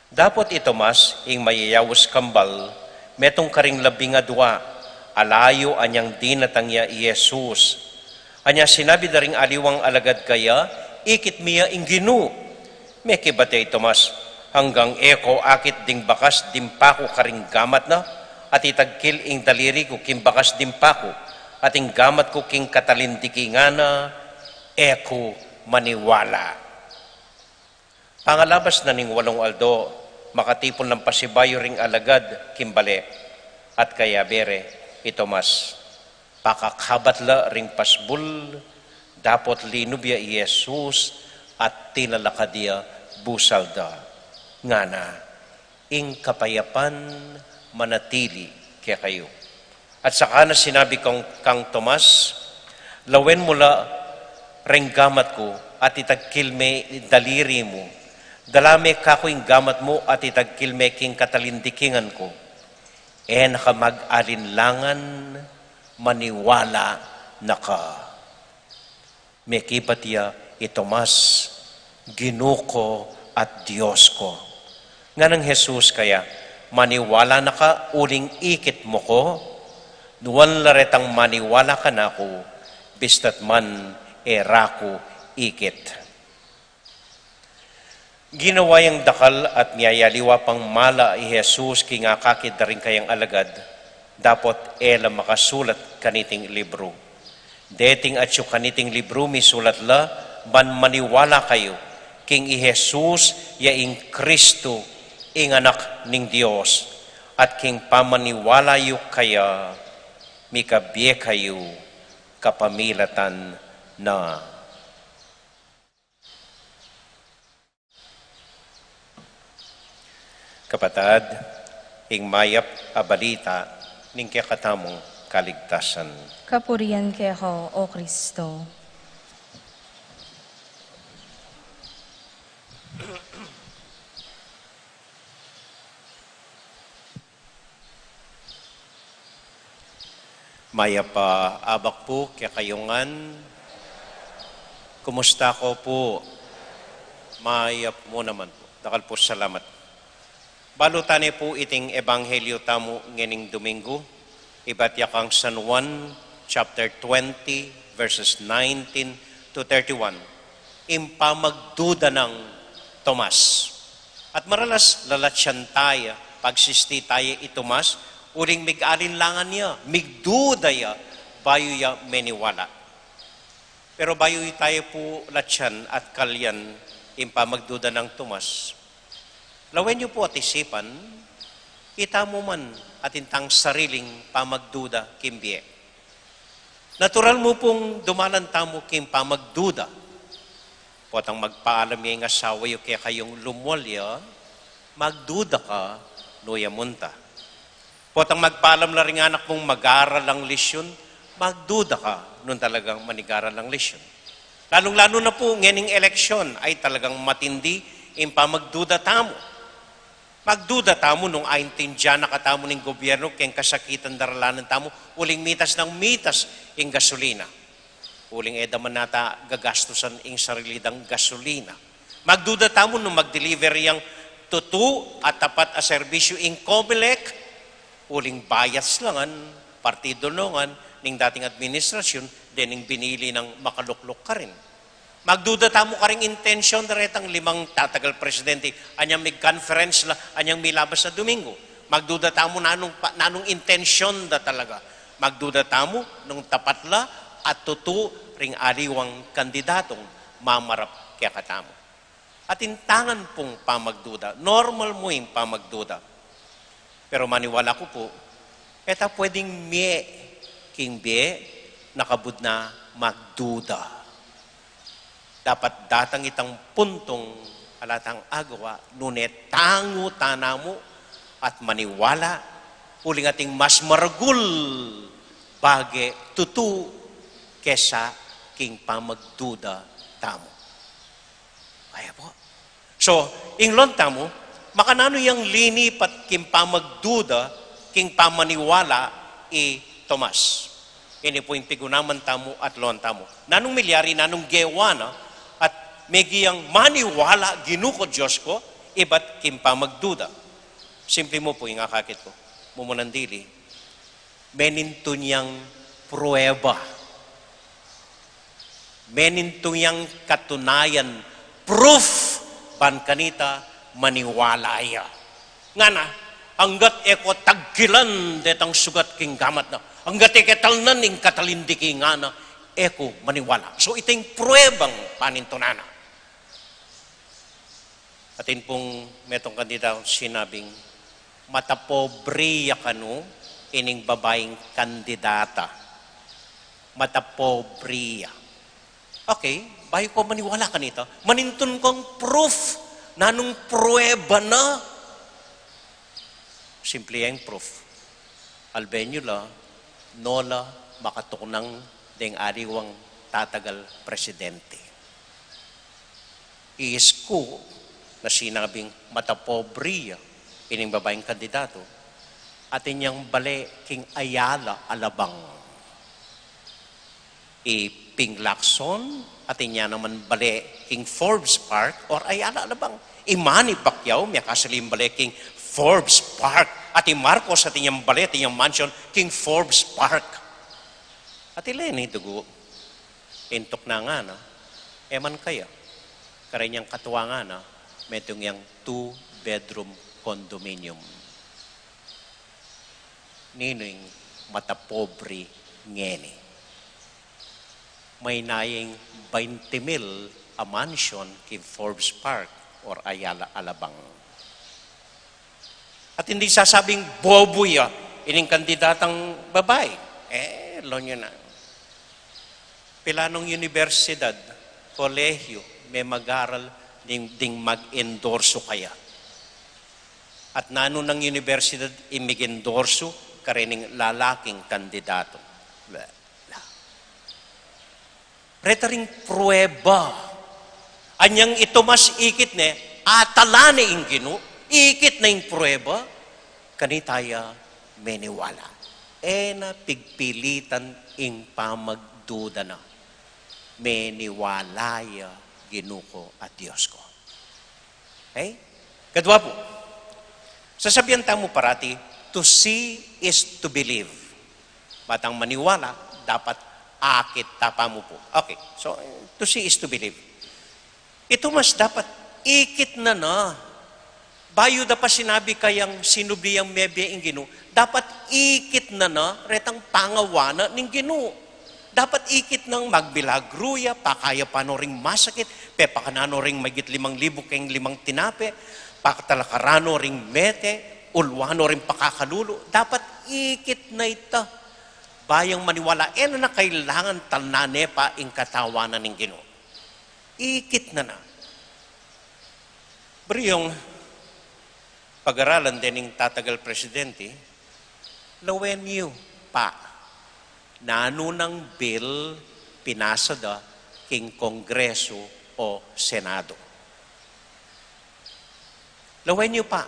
Dapot i Tomas, ing mayayaus kambal, metung karing labing adua, alayu anyang dinatang ya i Jesus. Anya sinabi da ring aliwang alagad kaya, ikit mi ya ing Ginu. Mekibat ya i Tomas, anggang e ku akit ding bakas ding paku karing gamat na, at itagkil ing daliri ku king bakas ding paku, at ing gamat ku king katalindikingan na, e ku maniwala. Pangalabas na ning walung aldo, makatipun lang pasibayu ring alagad king bale, at kayabe re i Tomas. Pakakabat la ring pasbul, dapot linub ya i Jesus at tinalakad ya busal da. Ngana, ing kapayapan manatili kekayu. At saka na sinabi kang, kang Tomas, lawen mu la ring gamat ku at itagkil me daliri mu. Dala me kaku ing gamat mu at itagkil me king katalindikingan ku. E na ka mag-alinlangan, maniwala na ka. Mekibat ya i Tomas, Ginu ku at Dios ku. Nganang Jesus kaya, maniwala na ka uling ikit mu ku, nuan la retang maniwala kanaku, bista't man e ra ku ikit. Ginawa yang dakal at miyayaliwa pang mala i Jesus king akakit da ring kayang alagad, dapot e la makasulat kaniting libru. Deting atyu kaniting libru misulat la, ban maniwala kayu king i Jesus ya ing Kristu, ing Anak ning Dios, at king pamaniwala yu kaya, mikabie kayu kapamilatan na. Kapatad, ing mayap a balita ning kekatamung kaligtasan. Kapurian keka, O Kristo. Mayap a abak pu kekayu ngan. Kumusta ko pu? Mayap mu naman pu. Dakal pu salamat. Balu tane pu iting ebanghelyo tamu ngening Domingo. Ibat ya kang San Juan, chapter twenty, verses nineteen to thirty-one. Ing pamagduda nang Tomas. At maralas, lalatsan taya, pagsisti taya i Tomas, uling mig-alinlangan ya, migduda ya, bayu ya meniwala. Pero bayu taya pu latsan at kalyan ing pamagduda nang Tomas, lawen yu pu at isipan, itamu man atin tang sariling pamagduda king bie. Natural mu pung dumalan tamu king pamagduda. Potang magpaalam ya ing asawa yu kekayung lumwal ya, magduda ka nu ya munta. Potang magpaalam la ring anak mung mag-aral lang lesyun, magduda ka nung talagang manigaral lang lesyun. Lalung-lalu na pu ngening eleksyon ay talagang matindi ing pamagduda tamu. Magduda tamu nung aintindian na katamu ning gobyernu keng kasakitan daralanan tamu, uling mitas nang mitas ing gasolina. Uling e da man nata gagastusan ing sarili dang gasolina. Magduda tamu nung mag-deliver yang tutu at tapat a serbisyu ing Comelec, uling bias la ngan, partido no ngan ning dating administrasyun, dening binili nang makalukluk karin. Magduda tamu karing intensyon da retang limang tatagal presidente, anyang mig-conference la, anyang milabas a Domingo. Magduda tamu nanung pa-, nanung intensyon da talaga. Magduda tamu nung tapat la at tutu ring aliwang kandidatung mamarap kekatamu. Atin tangan pung pamagduda. Normal mu ing pamagduda. Pero maniwala ku pu, e ta pwedeng mie king bie na kabud na magduda. Dapat datang itang puntung ala tang agawa, nune tangu ta namu at maniwala, uling ating mas maragul bage tutu kesa king pamagduda tamu. Kaya pu. So, ing lawen tamu, makananu yang linipat king pamagduda, king pamaniwala i Tomas. Ini pu ing pigunaman tamu at lawen tamu. Nanung milyari, nanung gewa na, at megi yang maniwala Ginu ku, Dios ku, ibat king pamagduda. Simple mu pu ing akakit ku. Mumunan dili, menintun yang prueba. Menintun yang katunayan, proof, ban kanita maniwala ya. Ngana, anggat e ku tagkilan detang sugat king gamat na, anggat e ke talnan ing katalindiki, ngana, e ku maniwala. So, ita ing pruebang panintunan na. Atin pung metung kandidatang sinabing, "Matapobre ya kanu ining babaing kandidata. Matapobre ya." Okay, bayu ku maniwala kanita, manintun kung proof, nanung prueba na. Simple yang proof. Albenyu la, no la makatuknang deng aliwang tatagal presidente. Iisku na sinabing matapobre ya ining babaing kandidatu, atin yang bale king Ayala, Alabang. I Ping Lacson, atin ya naman bale king Forbes Park or Ayala, Alabang. I Manny Pacquiao, miyakasali yang bale king Forbes Park. At i Marcos, atin yang bale, atin yang mansion king Forbes Park. At i Leni Dugu, intuk na ngana, e man kaya, kareng yang katua ngana, metung yang two-bedroom condominium. Ninu ing matapobre ngeni? Maynayang baynte mil a mansion king Forbes Park or Ayala, Alabang. At ing sasabing bobo ya ining kandidatang babai. E, lawen yu na. Pilanung universidad, kolehiyu, me mag-aral ding, ding mag-endorso kaya? At nanu nang universidad ing mig-endorso karening lalaking kandidatu? Wala. Reta ring prueba. Anyang i Tomas ikit ne, atala ne ing Ginu, ikit ne ing prueba, kanita ya meniwala. E na pigpilitan ing pamagduda na. Meniwala ya Ginu ku at Dios ku. Okay? Kadua pu, sasabian tamu parati, "To see is to believe." Batang maniwala, dapat akit ta pa mu pu. Okay, so, to see is to believe. I Tomas dapat ikit na na. Bayu da pa sinabi kayang sinubli yang mebie ing Ginu, dapat ikit na na retang pangawa na ning Ginu. Dapat ikit nang magmilagru ya, pakayapan no ring masakit, pepakanan no ring mayigit limang libu keng limang tinape, patalakaran no ring mete, ulwan no ring pakakalulu. Dapat ikit na ita. Bayang maniwala, e na na kailangan talnan ne pa ing katawan na ning Ginu. Ikit na na. Buri yung pag-aralan dening tatagal presidente, lawen yu pa, nanu nang bill pinasa da king Kongreso o Senado. Lawen yu pa,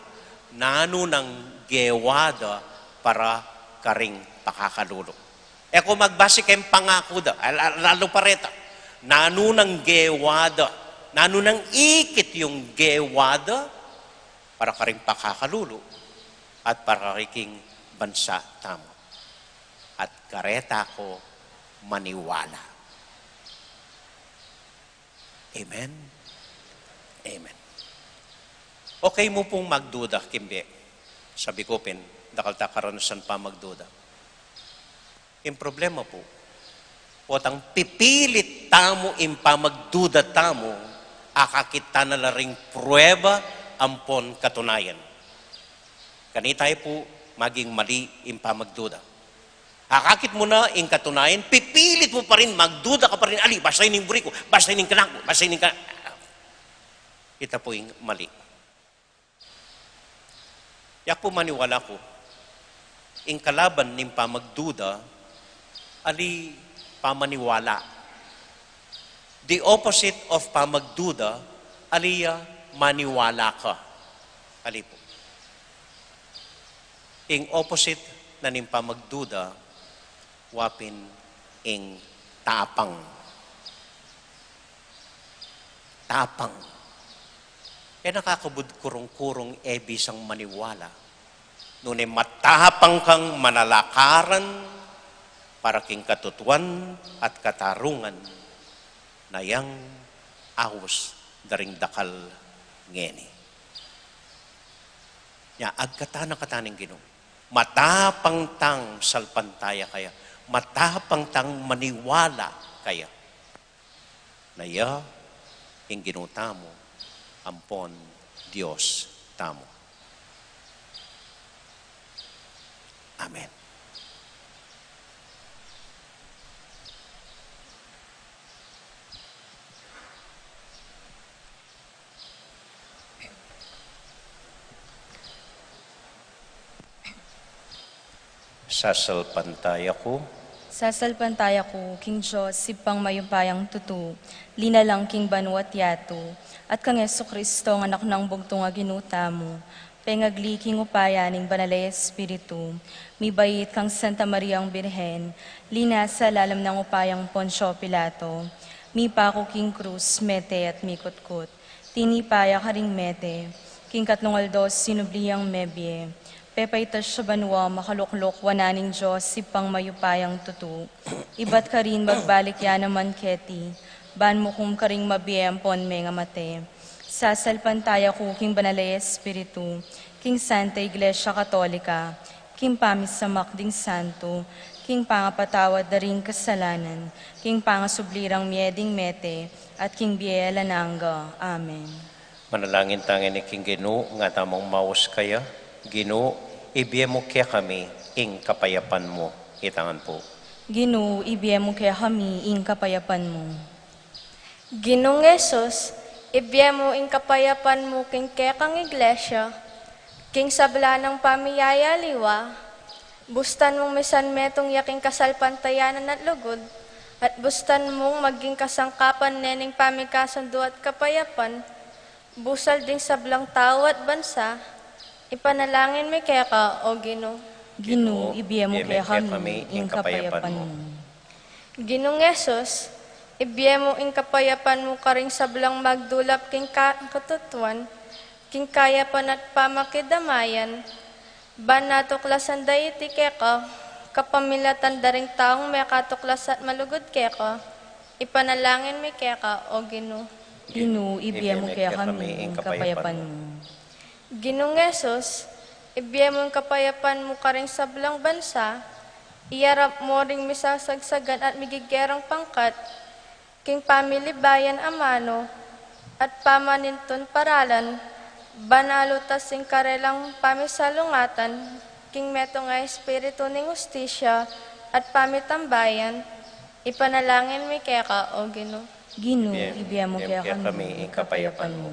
nanu nang gewa da para karing pakakalulu. E ko magbase keng pangaku da, al-, al-, lalu pa reta. Nanu nang gewa da, nanu nang ikit yung gewa da para karing pakakalulu at para karing bansa tamu. At kareta ko maniwala. Amen? Amen. Okay mu pung magduda, kimbe. Sabi ku pin, dakal ta karanasan pamagduda. Ing problema pu, potang pipilit tamu ing pamagduda tamu, akakit ta na la ring prueba ampon katunayan. Kanita pu, maging mali ing pamagduda. Akakit mu na ing katunayan, pipilit mu pa rin, magduda ka pa rin, ali, basta ini ing buri ku, basta ini ing kanaku, basta ini ing ka-, ita pu ing mali. Yaku maniwala ku, ing kalaban ning pamagduda, ali pamaniwala. The opposite of pamagduda, ali ya maniwala ka. Ali pu. Ing opposite na ning pamagduda, wa pin ing tapang. Tapang. E na ka kabud kurung-kurung e bisang maniwala. Nune matapang kang manalakaran para king katutuan at katarungan na yang aus da ring dakal ngeni. Nya, agkatan na kata ning Ginu. Matapang tang salpantaya kaya. Matapang tang maniwala kaya. Na ya ing Ginu tamu, ampon Dios tamu. Amen. Sasalpantaya ku. Sasalpantaya ku king Dios, Ibpang mayupayang tutu, linalang king banua't yatu, at kang Jesucristo, a Anak nang bugtung a Ginu tamu, pengagli king upaya ning Banal a Espiritu, mibait kang Santa Mariang Birhen, linasa lalam nang upayang Poncio Pilato, mipaku king krus, mete at mikutkut. Tinipa ya karing mete, king katlung aldo sinubli yang mebie, pepaitas ya banua, makalukluk wanan ning Dios, Ibpang mayupayang tutu. Ibat karin magbalik ya naman keti, ban mukum karing mabie ampon mengamate. Sasalpantaya ku king Banal a Espiritu, king Santa Iglesia Katolika, king pamisamak ding santu, king pangapatawad da ring kasalanan, king pangasubli rang mie ding mete, at king bie alang angga. Amen. Manalangin ta ngeni king Ginu, nga tamung maus kaya. Ginu, ibie mu kekami ing kapayapan mu. Itangan pu. Ginu, ibie mu kekami ing kapayapan mu. Ginung Jesus, ibie mu ing kapayapan mu king kekang Iglesia, king sabla nang pamiyayaliwa, bustan mung misan metung ya king kasalpantayanan at lugud, at bustan mung maging kasangkapan ne ning pamikasundu at kapayapan, busal ding sablang tau at bansa, ipanalangin mi keka, O Ginu. Ginu, ibie mu kekami ing kapayapan mu. Ginung Jesus, ibie mu ing kapayapan mu karing sablang magdulap king ka-, katutuan, king kayapan at pamakidamayan, ban matuklasan da iti keka, kapamilatan da ring taung mekatuklas at malugud keka, ipanalangin mi keka, O Ginu. Ginu, ibie mu kekami ing kapayapan mu. Ginung Jesus, ibie mu ing kapayapan mu karing sablang bansa, iyarap mu ring misasagsagan at migigerang pangkat, king pamilibayan a manu, at pamanintun paralan, ban alutas ing karelang pamisalungatan, king metung a espiritu ning hustisya at pamitambayan, ipanalangin mi keka, O Ginu. Ginu, ibie mu kekami ing kapayapan mu.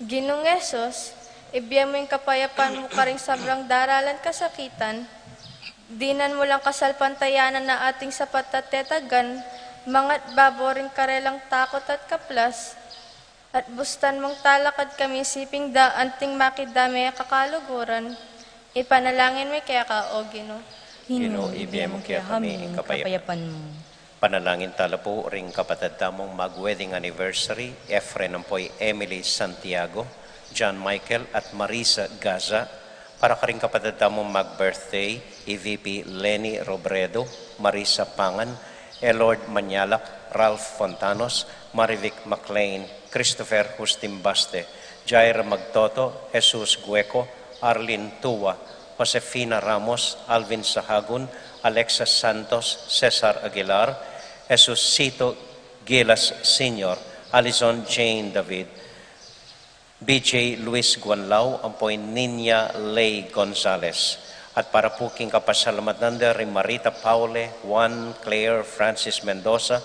Ginung Jesus, ibie mu ing kapayapan mu karing sablang daralan kasakitan, dinan mu lang kasalpantayanan na ating sapat a tetagan, mangat babo ring karelang takut at kaplas, at bustan mung talakad kami siping da anting makidame a kakaluguran, ipanalangin mi keka, O Ginu. Ginu, ibie mu kekami ing kapayapan mu. Panalangin tala pu ring kapatad tamung mag-wedding anniversary, Efren ampo i Emily Santiago, John Michael at Marisa Gaza, para karing kapatad tamung mag-birthday, E V P Lenny Robredo, Marisa Pangan, Elord Manyalak, Ralph Fontanos, Marivic McLean, Christopher Justin Baste, Jaira Magtoto, Jesus Gueco, Arlene Tua, Josefina Ramos, Alvin Sahagun, Alexa Santos, Cesar Aguilar, Jesusito Gilas Senior, Alison Jane David, B J Luis Guanlao, ampo i Nina Ley Gonzalez. At para pu king kapasalamatan da ri Marita Paule, Juan, Claire, Francis Mendoza,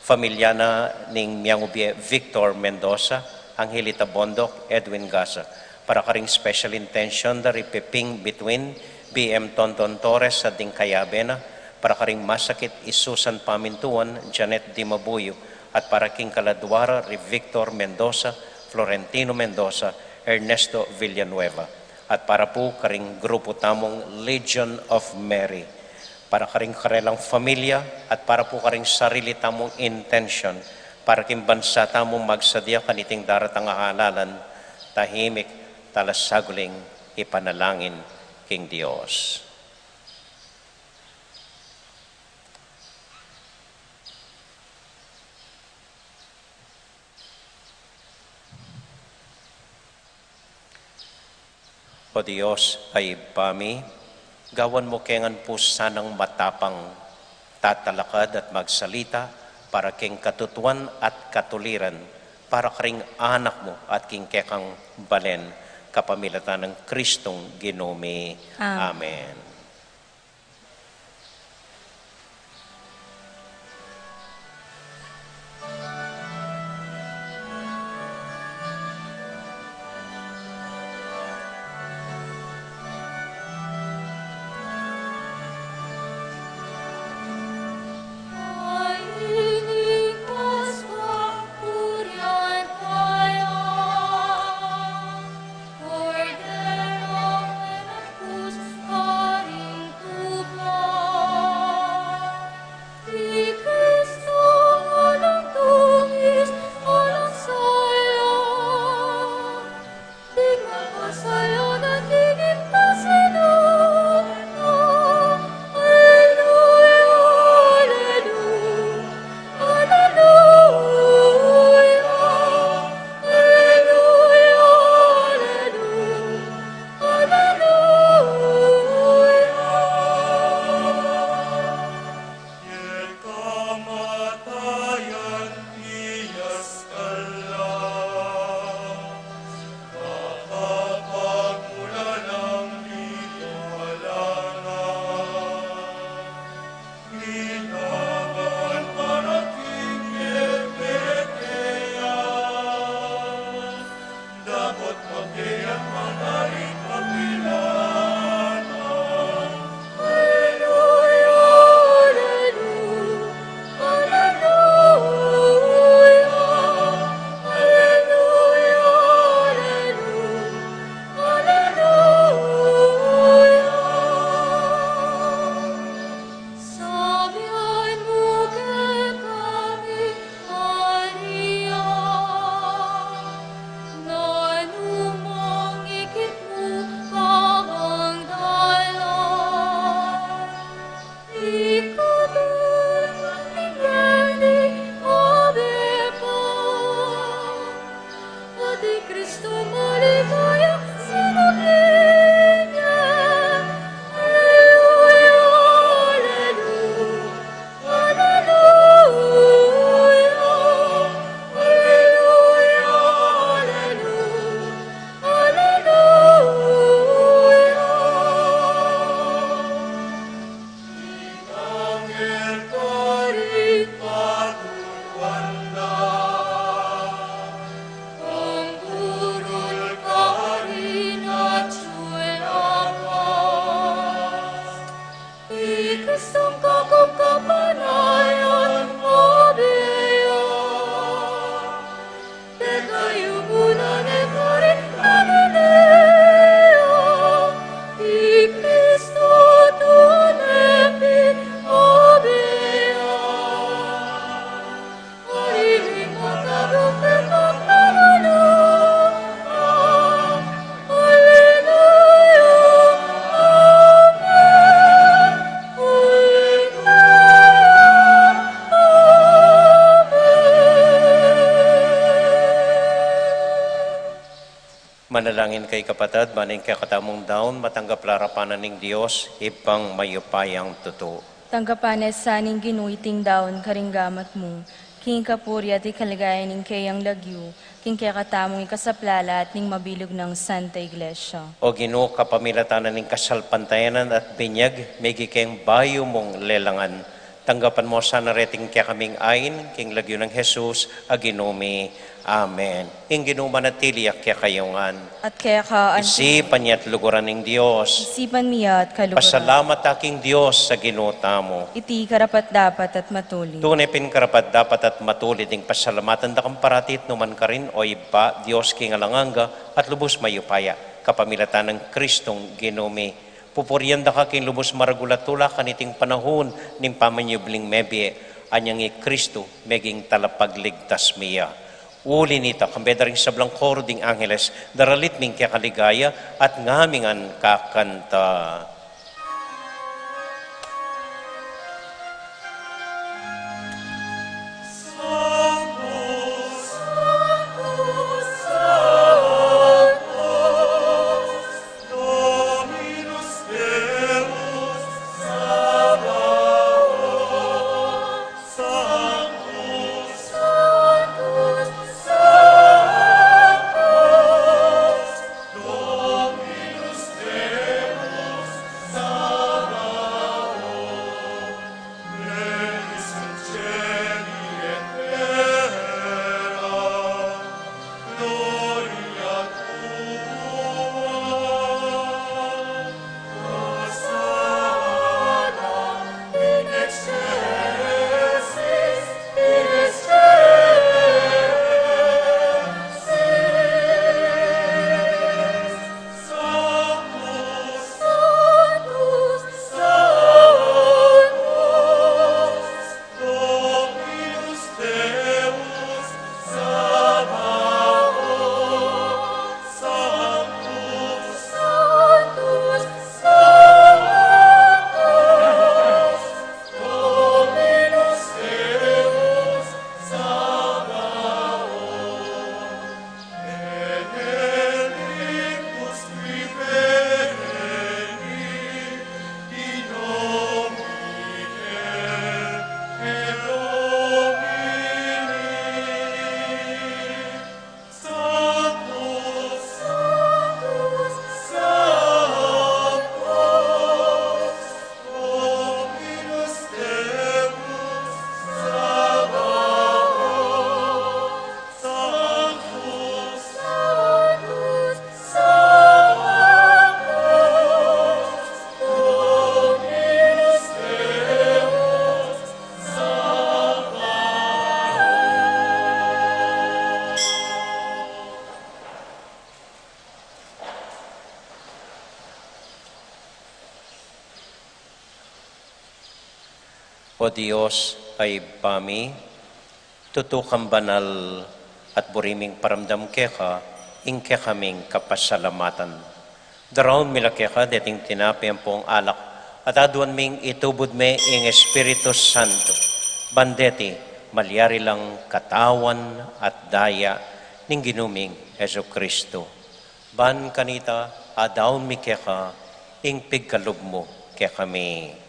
familia na ning miang ubie Victor Mendoza, Angelita Bondoc, Edwin Gaza. Para karing special intention da ri Peping Bituin, B M Tonton Torres at ding kayabe na, para karing masakit i Susan Pamintuan, Janet Dimabuyo, at para king kaladua ra ri Victor Mendoza, Florentino Mendoza, Ernesto Villanueva, at para pu karing grupu tamung Legion of Mary, para karing karelang familia, at para pu karing sarili tamung intention, para king bansa tamung magsadia kaniting daratang a halalan, tahimik tala saguling ipanalangin king Dios. O Dios a Ibpa mi, gawan mu kengan pu sanang matapang tatalakad at magsalita para king katutuan at katuliran, para karing anak mu at king kekang balen, kapamilatan nang Kristong Ginu mi. Amen. Amen. Manalangin kayu, kapatad, ban ing kekatamung daun matanggap la arapan na ning Dios, Ibpang mayupayang tutu. Tanggapan na sa ning Ginu iting daun karing gamat mu, king kapurian at kaligayan ning keyang lagyu, king kekatamung ikasaplala at ning mabilug nang Santa Iglesia. O Ginu, kapamilatan na ning kasalpantayanan at binyag, miging keng bayu mung lelangan, tanggapan mu sana reting kekaming ain, king lagyu nang Jesus a Ginu mi. Amen. Ing Ginu manatili ya kekayu ngan. At keka anti. Isipan ya at luguran ning Dios. Isipan mi ya at kaluguran. Pasalamat ta king Dios a Ginu tamu. Iti karapat-dapat at matulid. Tune pin karapat-dapat at matulid ing pasalamatan da kang parati at nukarin man, O Ibpa, Dios king alang angga at lubus mayupaya, kapamilatan nang Kristong Ginu mi. Pupurian da ka king lubus maragul a tula kaniting panaun ning pamanyubling mebie, anyang i Kristu meging talapagligtas mi ya. Uli na nita, kambe da ring sablang koro ding angeles, daralit mi ing keka ligaya at ngami ngan kakanta. O Dios a Ibpa mi, tutu kang banal at buri ming paramdam keka ing kekaming kapasalamatan. Daraun mi la keka deting tinape ampong alak at aduan ming itubud me ing Espiritu Santo, ban deti malyari lang katawan at daya ning Ginu ming Jesucristo. Ban kanita, adaun mi keka ing pigkalub mu kekami.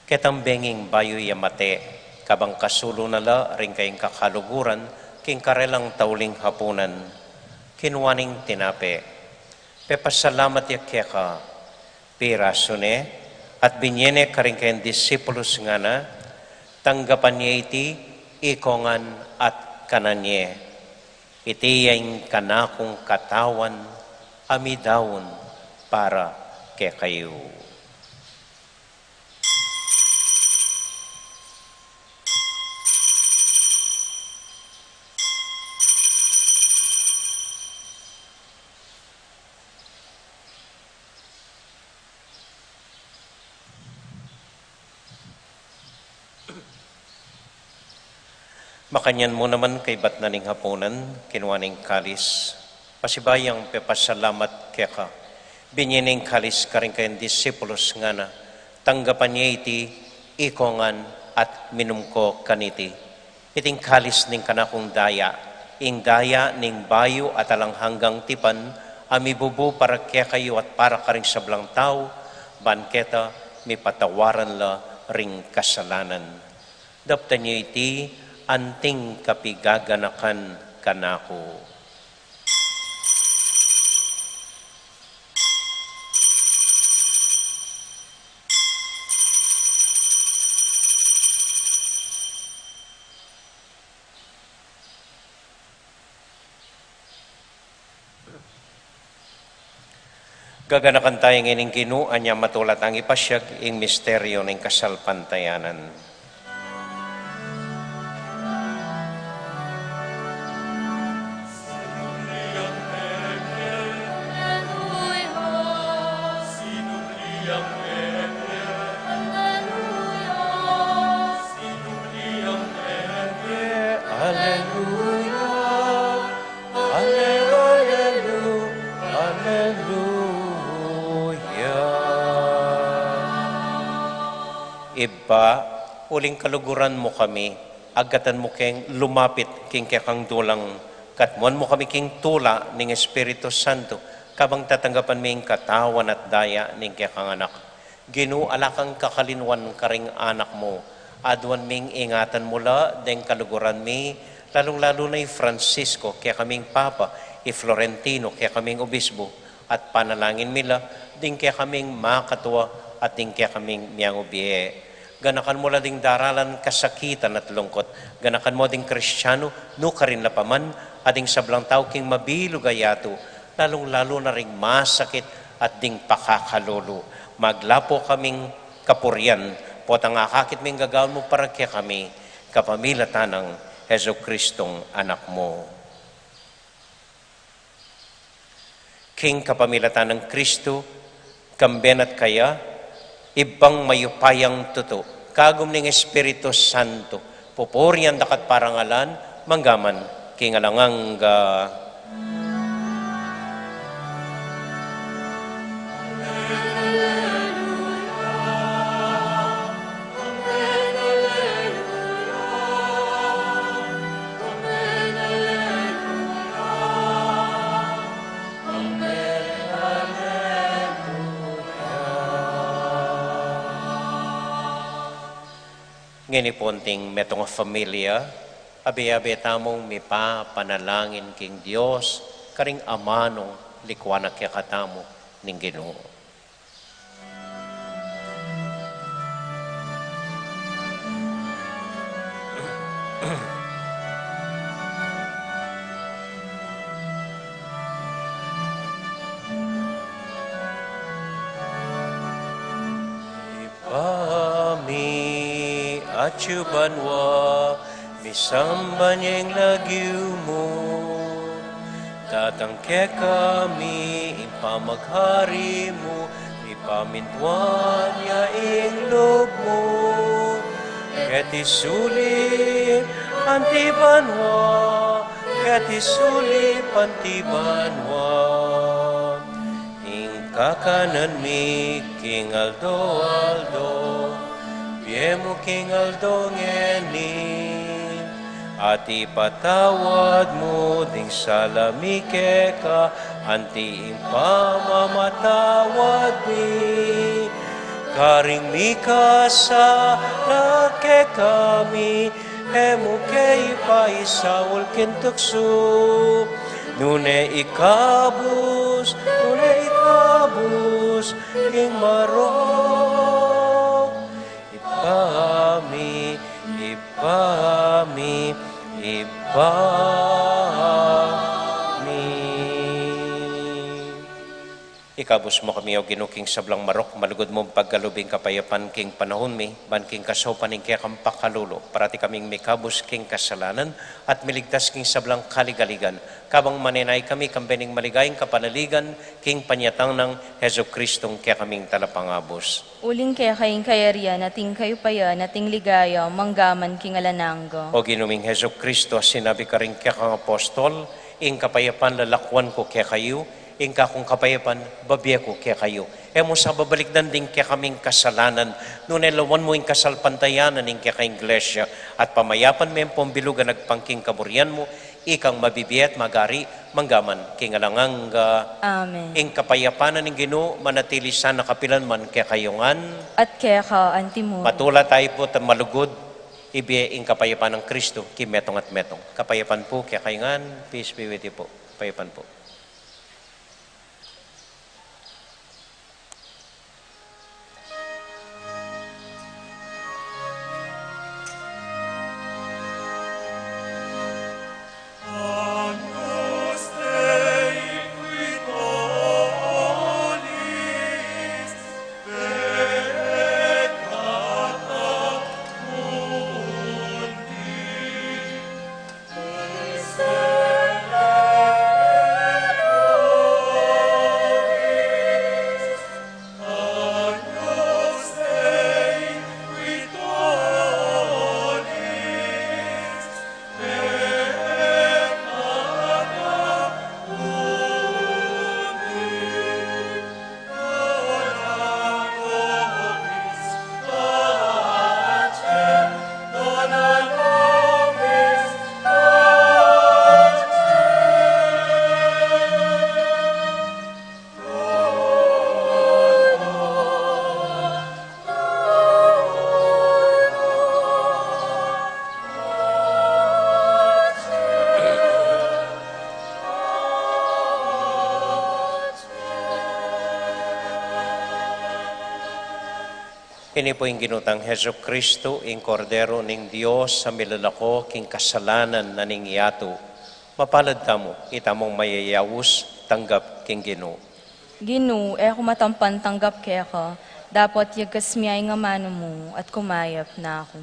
Ketang benging bayu ya mate, kabang kasulu na la ring kayang kakaluguran king karelang tauling hapunan, kinua ning tinape, pepasalamat ya keka, pirasu ne, at binye ne karing kayang disipulus, ngana, tanggapan ye iti ikongan at kanan ye. Iti ya ing kanakung katawan a midaun para kekayu. Makanyan mu naman kaybat na ning hapunan, kinua ne ing kalis, pasibayu yang pepasalamat keka, binye ne ing kalis karing kayang disipulus, ngana, tanggapan ye iti ikongan at minum ko kaniti. Iti ing kalis ning kanakung daya, Ing daya ning bayu at alang hanggang tipan, a mibubu para kekayu at para karing sablang tau, ban keta mipatawaran la ring kasalanan. Daptan yu iti anting kapigaganakan kanaku. Gaganakan taya ngeni ing Ginu, anya matula tang ipasiag ing misteryu ning kasalpantayanan. Aleluya, aleluya, aleluya. Ibpa, uling kaluguran mu kami, agkatan mu keng lumapit king kekang dulang, katmuan mu kami king tula ning Espiritu Santo, kabang tatanggapan mi ing katawan at daya ning kekang Anak. Ginu, ala kang kakalinwan karing anak mu. Aduan ming ingatan mu la deng kaluguran mi, lalung-lalu na i Francisco, kekaming Papa, i Florentino, kekaming Obisbu, at panalangin mi la ding kekaming makatua at ding kekaming miyangubie. Ganakan mu la ding daralan kasakitan at lungkut. Ganakan mu ding Kristianu, nukarin la pa man, at ding sablang tau king mabilug a yatu, lalung-lalu na ring masakit at ding pakakalulu. Maglapo kaming kapurian, potang akakit ming gagawan mu para kekami, kapamilatan nang Jesucristong Anak mu. King kapamilatan nang Kristu, kambe na at kaya, Ibpang mayupayang tutu, kagum ning Espiritu Santo, pupurian da ka at parangalan, mangga man king alang angga. Ngeni pung metung a familia, abe-abe tamung mipapanalangin king Dios, karing amanung likuan na kekatamu ning Ginu. Ibpa mi, atsu ka banua, misamban ya ing lagyu mu. Datang kekami ing pamaghari mu, mipamintuan ya ing lub mu. Keti sulip anti banua, keti sulip anti banua. Ing kakanan mi king aldo-aldo, ibie mu king aldo ngeni. At ipatawad mu ding sala mi keka, anti ing pamamatawad mi karing mikasala kekami, e mu ke ipaisaul king tuksu, nune ikabus, nune ikabus king marok. Ibpa mi, Ibpa mi, Ibpa mi. Ikabus mu kami, O Ginu, king sablang marok, malugud mung pagkalub ing kapayapan king panahun mi, ban king kasaupan ning kekang pakalulu, parati kaming mikabus king kasalanan, at miligtas king sablang kaligaligan, kabang manenaya kami kambe ning maligayang kapanaligan, king panyatang nang Jesucristong kekaming Talapangabus. Uling keka ing kayarian, at ing kayupayan, at ing ligaya, mangga man king alang angga. O Ginu ming Jesucristo, a sinabi karing kekang apostol, ing kapayapan lalakuan ku kekayu, ing kakung kapayapan babie ku kekayu. E mu sa babalikdan ding kekaming kasalanan, nune lawan mu ing kasalpantayanan ning kekang Iglesia, at pamayapan me ing pung bilug a nagpang king kaburian mu, Ikang mabibie at magari, mangga man king alang angga. Amen. Ing kapayapan na ning Ginu, manatili sana kapilan man kekayu ngan. At keka antimurin. Matula tayu pu at malugud, ibie ing kapayapan nang Kristu, king metung at metung. Kapayapan pu kekayu ngan, peace be with you pu. Kapayapan pu. Ini pu ing Ginu tang Jesucristo, ing Kordero ning Dios, a milalako king kasalanan na ning yatu. Mapalad tamu, itamung mayayaus, tanggap king Ginu. Ginu, e ku matampan tanggap keka, dapot yagas mi ing amanu mu, at kumayap na ku.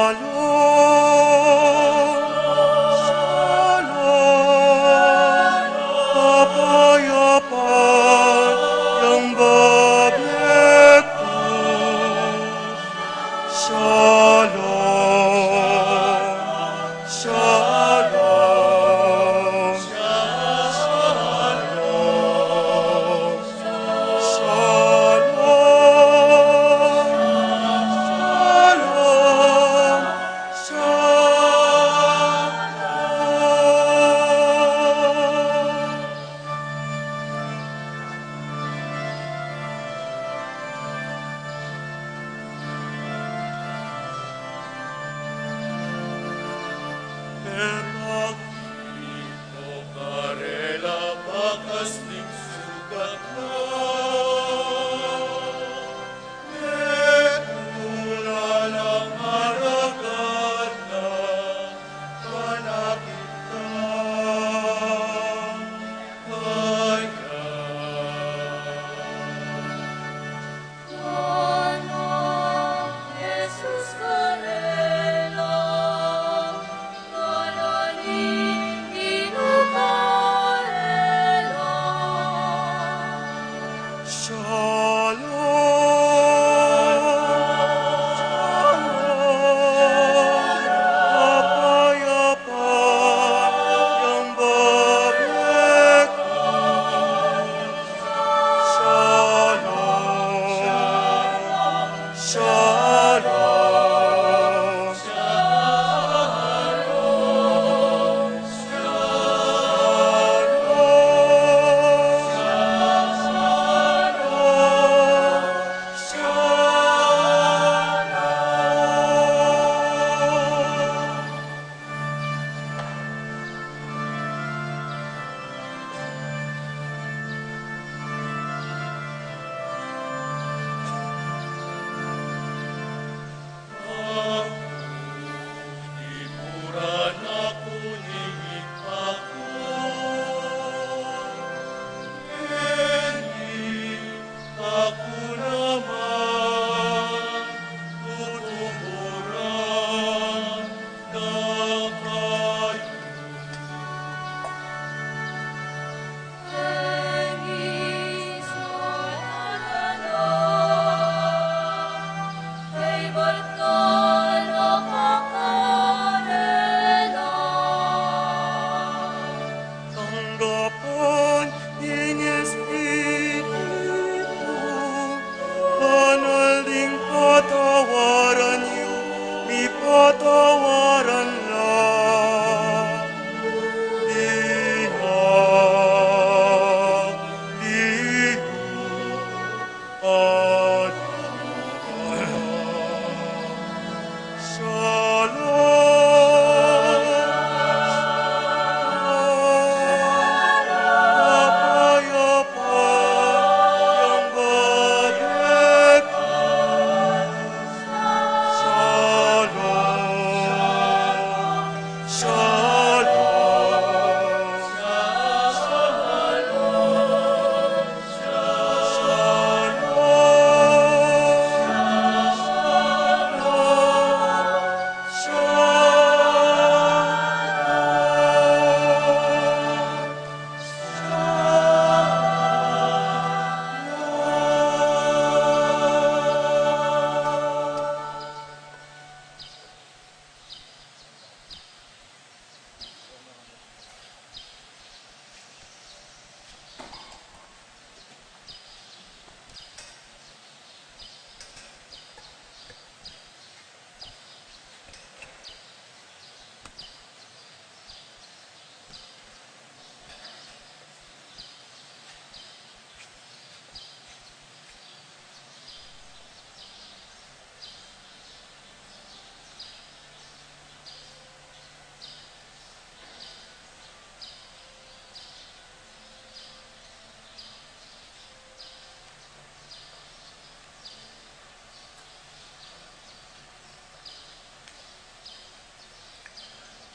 Shalom, shalom, kapayapan yang babalik ku. Shalom, shalom, shalom, shalom, shalom, shalom.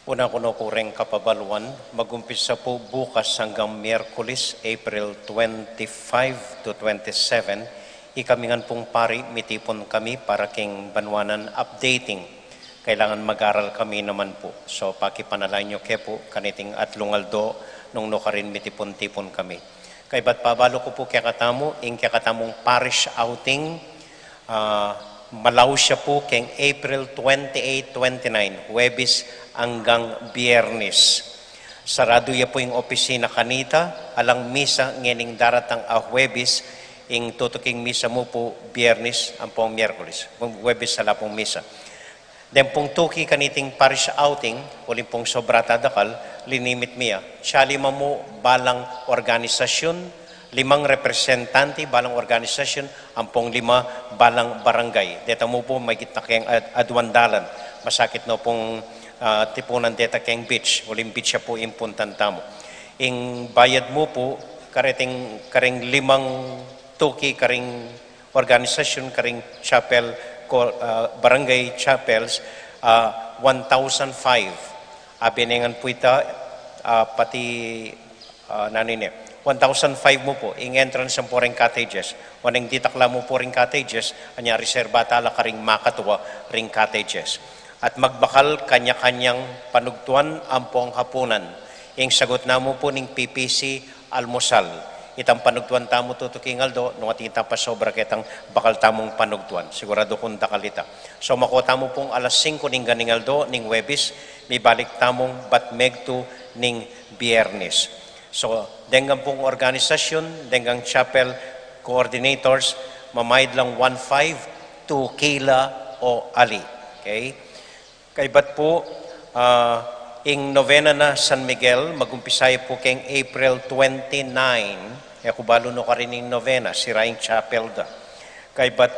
Puna ku no pu reng kapabaluan, magumpisa pu bukas anggang Miyerkules, April twenty-five to twenty-seven, ikami ngan pung pari, mitipun kami para king banwanan updating. Kailangan mag-aral kami naman pu. So, pakipanalangin yu ke pu, kaniting atlung aldo, nung nukarin mitipun-tipun kami. Kaybat pabalu ku pu kekatamu, ing kekatamung parish outing, ah, malaus ya pu keng April twenty-eight, twenty-nine, Huwebes anggang Biyernes. Saradu ya pu ing opisina kanita, alang misa ngening daratang a Huwebes, ing tutuking misa mu pu Biyernes ampong Miyerkules. Huwebes ala pung misa. Deng pung tuki kaniting parish outing, uling pung sobra ta dakal, linimit mi ya. Siya lima mu balang organisasyun, limang representante balang organisasyun, ampong lima balang barangay. Deta mu pu, mayigit na keng ad-, aduang dalan. Masakit no pung, ah, tipunan deta keng beach, uling beach ya pu ing puntan tamu. Ing bayad mu pu, kareting, kareng limang tuki, kareng organisasyun, kareng chapel, ko-, ah, barangay chapels, ah, one thousand five. Abe ne ngan pu ita, ah, pati, ah, nanu ne, one thousand five mu pu, ing entrance ampo ring cottages. Oneng ditak la mu pu ring cottages, anya reserba ta la karing makatua ring cottages. At magbakal kanya-kanyang panugtuan ampong hapunan. Ing sagut na mu pu ning P P C almusal. Itang panugtuan tamu tutuking aldo, nung atin tang pasobra ketang bakal tamung panugtuan. Siguradu kung dakal ita. So, mako tamu pung alas singko ning ganing aldo, ning Huwebes, mibalik tamung batmegtu ning Biyernes. So, deng pung organisasyun, deng chapel coordinators, mamayad lang one five, tuki la o ali. Okay? Kaybat pu, ah, ing novena na San Miguel, magumpisa ya pu keng April twenty-nine. E ku balu nu karin ing novena, sira ing chapel da. Kaybat,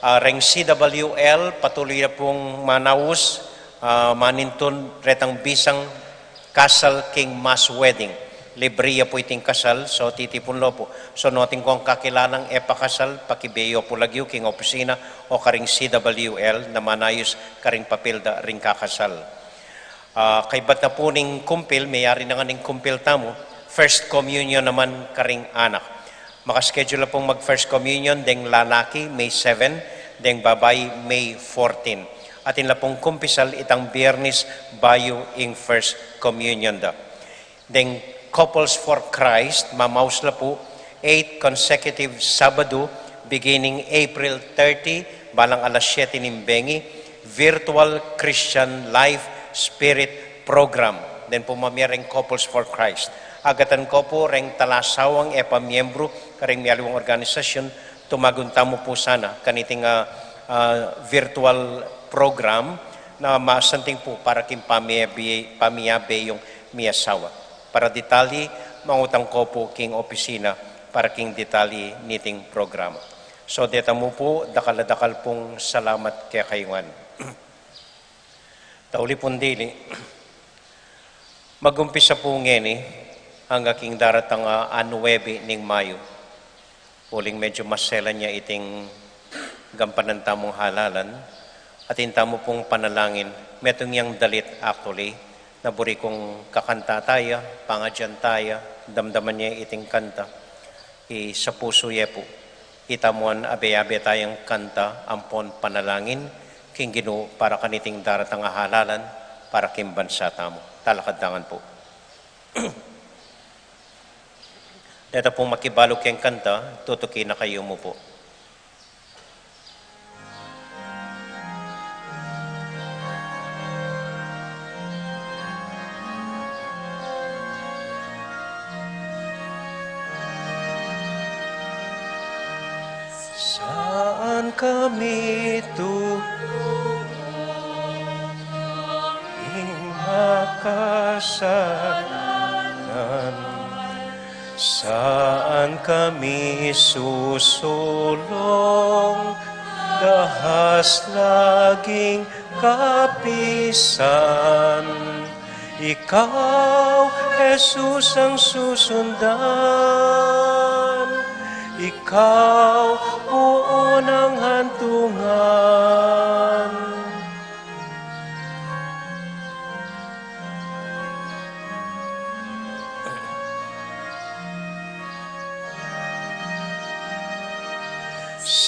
ah, reng C W L, patuloy ya pung manaus, ah, manintun retang bisang kasal king mass wedding. Libre ya pu iting kasal, so titipun lo pu. So, nung atin kong kakilalang e pa kasal, pakibe yo pu lagyu king opisina o karing C W L na manayus karing papel da ring kakasal. Ah, kaybat na pu ning kumpil, meyari na ngan ing kumpil tamu, First Communion naman karing anak. Maka-schedule pung mag-First Communion deng lalaki, May seven, deng babai, May fourteen. Atin la pung kumpisal itang Biyernes bayu ing First Communion da. Deng Couples for Christ, mamaus la pu, eight consecutive Sabado, beginning April thirty, balang alas siyete ning bengi, Virtual Christian Life Spirit Program. Deng pu mamie reng Couples for Christ. Agatan ko pu reng talasawang e pa miyembru karing mialiwang organisasyun, tumagun tamu pu sana kaniting, ah, ah, virtual program na masanting pu para king pamiyabe-, pamiyabe yung miyasawa. Para detalye, mangutang ko pu king opisina para king detalye niting programa. So, deta mu pu, dakal a dakal pung salamat kekayu ngan. Tauli pung dili, magumpisa pu ngeni angga king daratang a nuebe ning Mayu. Uling medyu maselan ya iting gampanan tamung halalan, atin tamu pung panalangin, metung yang dalit actually, na buri kung kakanta taya, pangadyan taya, damdaman ye iting kanta, i sa pusu ye pu. Itamu ngan abe-abe tayang kanta ampon panalangin king Ginu para kaniting daratang a halalan, para king bansa tamu. Talakad ta ngan pu. Deta pung makibalu keng kanta, tutuki na kayu mu pu. Saan kami tulungan ing makasalanan? Saan kami susulung dahas laging kapisan? Ikaw, Jesus, ang susundan. Ikaw, puon ang hantungan.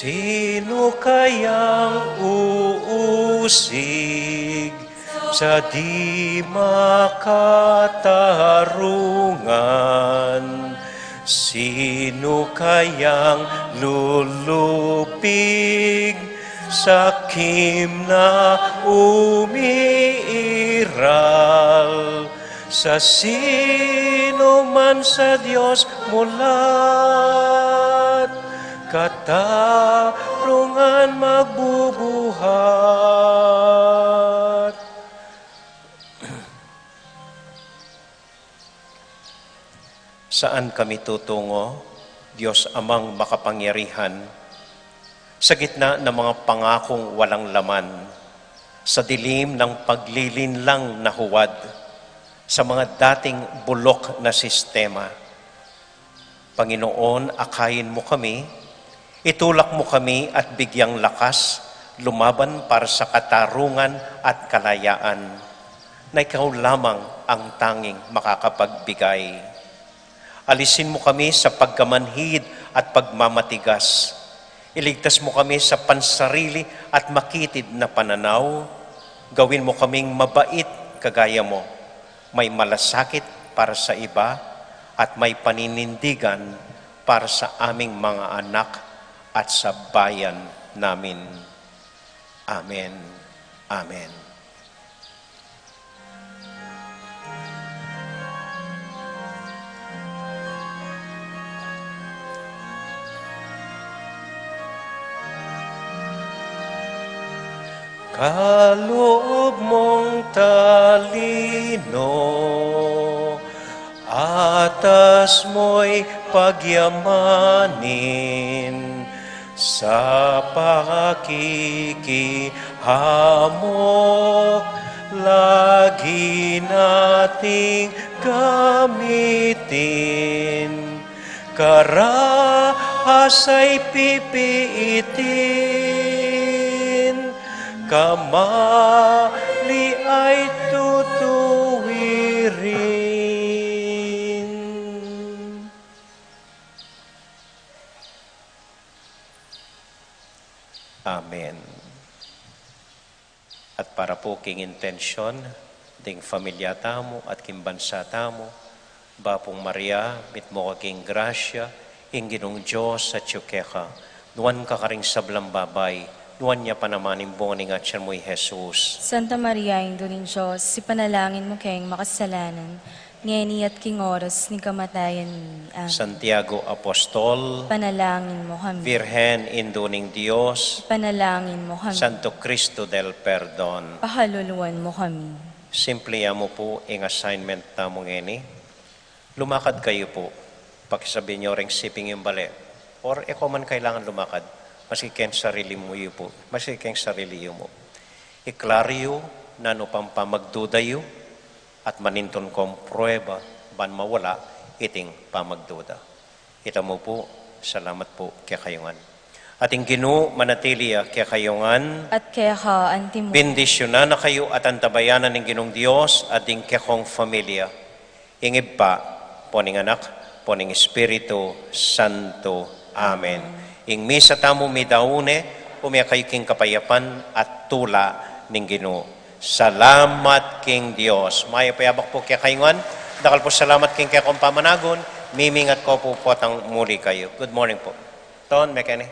Sino kayang uusig sa di makatarungan? Sino kayang lulupig sa kim na umiiral? Sa sino man sa Dios mulat katarungan magbubuhat. Saan kami tutungo, Diyos Amang makapangyarihan, sa gitna ng mga pangakong walang laman, sa dilim ng paglilinlang na huwad, sa mga dating bulok na sistema? Panginoon, akayin mo kami, itulak mo kami at bigyang lakas lumaban para sa katarungan at kalayaan na ikaw lamang ang tanging makakapagbigay. Alisin mo kami sa pagkamanhid at pagmamatigas. Iligtas mo kami sa pansarili at makitid na pananaw. Gawin mo kaming mabait kagaya mo, may malasakit para sa iba, at may paninindigan para sa aming mga anak at sa bayan namin. Amen. Amen. Kaloob mong talino, atas mo'y pagyamanin, sa pakikihamok lagi nating gamitin. Karahas ay pipiitin, kamali ay tutuwirin. Amen. At para pu king intensyon ding familia tamu at king bansa tamu, Bapung Maria, mitmu ka king grasya, ing Ginung Dios atyu keka. Nuan ka karing sablang babai, nuan ya pa naman ing bunga ning atian mu, i Jesus. Santa Maria, Indu ning Dios, ipanalangin mu keng makasalanan, ngeni at king oras ning kamatayan mi. Amen. Santiago Apostol, ipanalangin mu kami. Virgen Indu ning Dios, ipanalangin mu kami. Santo Cristo del Perdon, pakaluluan mu kami. Simple ya mu pu ing assignment tamu ngeni. Lumakad kayu pu. Pakisabi yu reng siping yung bale. Or e ko man kailangan lumakad. Maski keng sarili mu yu pu. Maski keng sarili yu mu. Iklaro yu nanu pang pamagduda yu at manintun kong prueba ban mawala iting pamagduda. Ita mu pu, salamat pu kekayu ngan. At ing Ginu manatili ya kekayu ngan. At keka antimu. Bendisyunan na kayu at antabayanan ning Ginung Dios at ding kekong familia. Ing Ibpa, pu ning Anak, pu ning Espiritu Santo. Amen. Ing misa tamu midaun ne, umia kayu king kapayapan at tula ning Ginu. Salamat king Dios. Mayap a yabak pu kekayu ngan. Dakal pu salamat king kekong pamanagun. Mimingat ko pu potang muli kayu. Good morning pu. Ton, mekeni.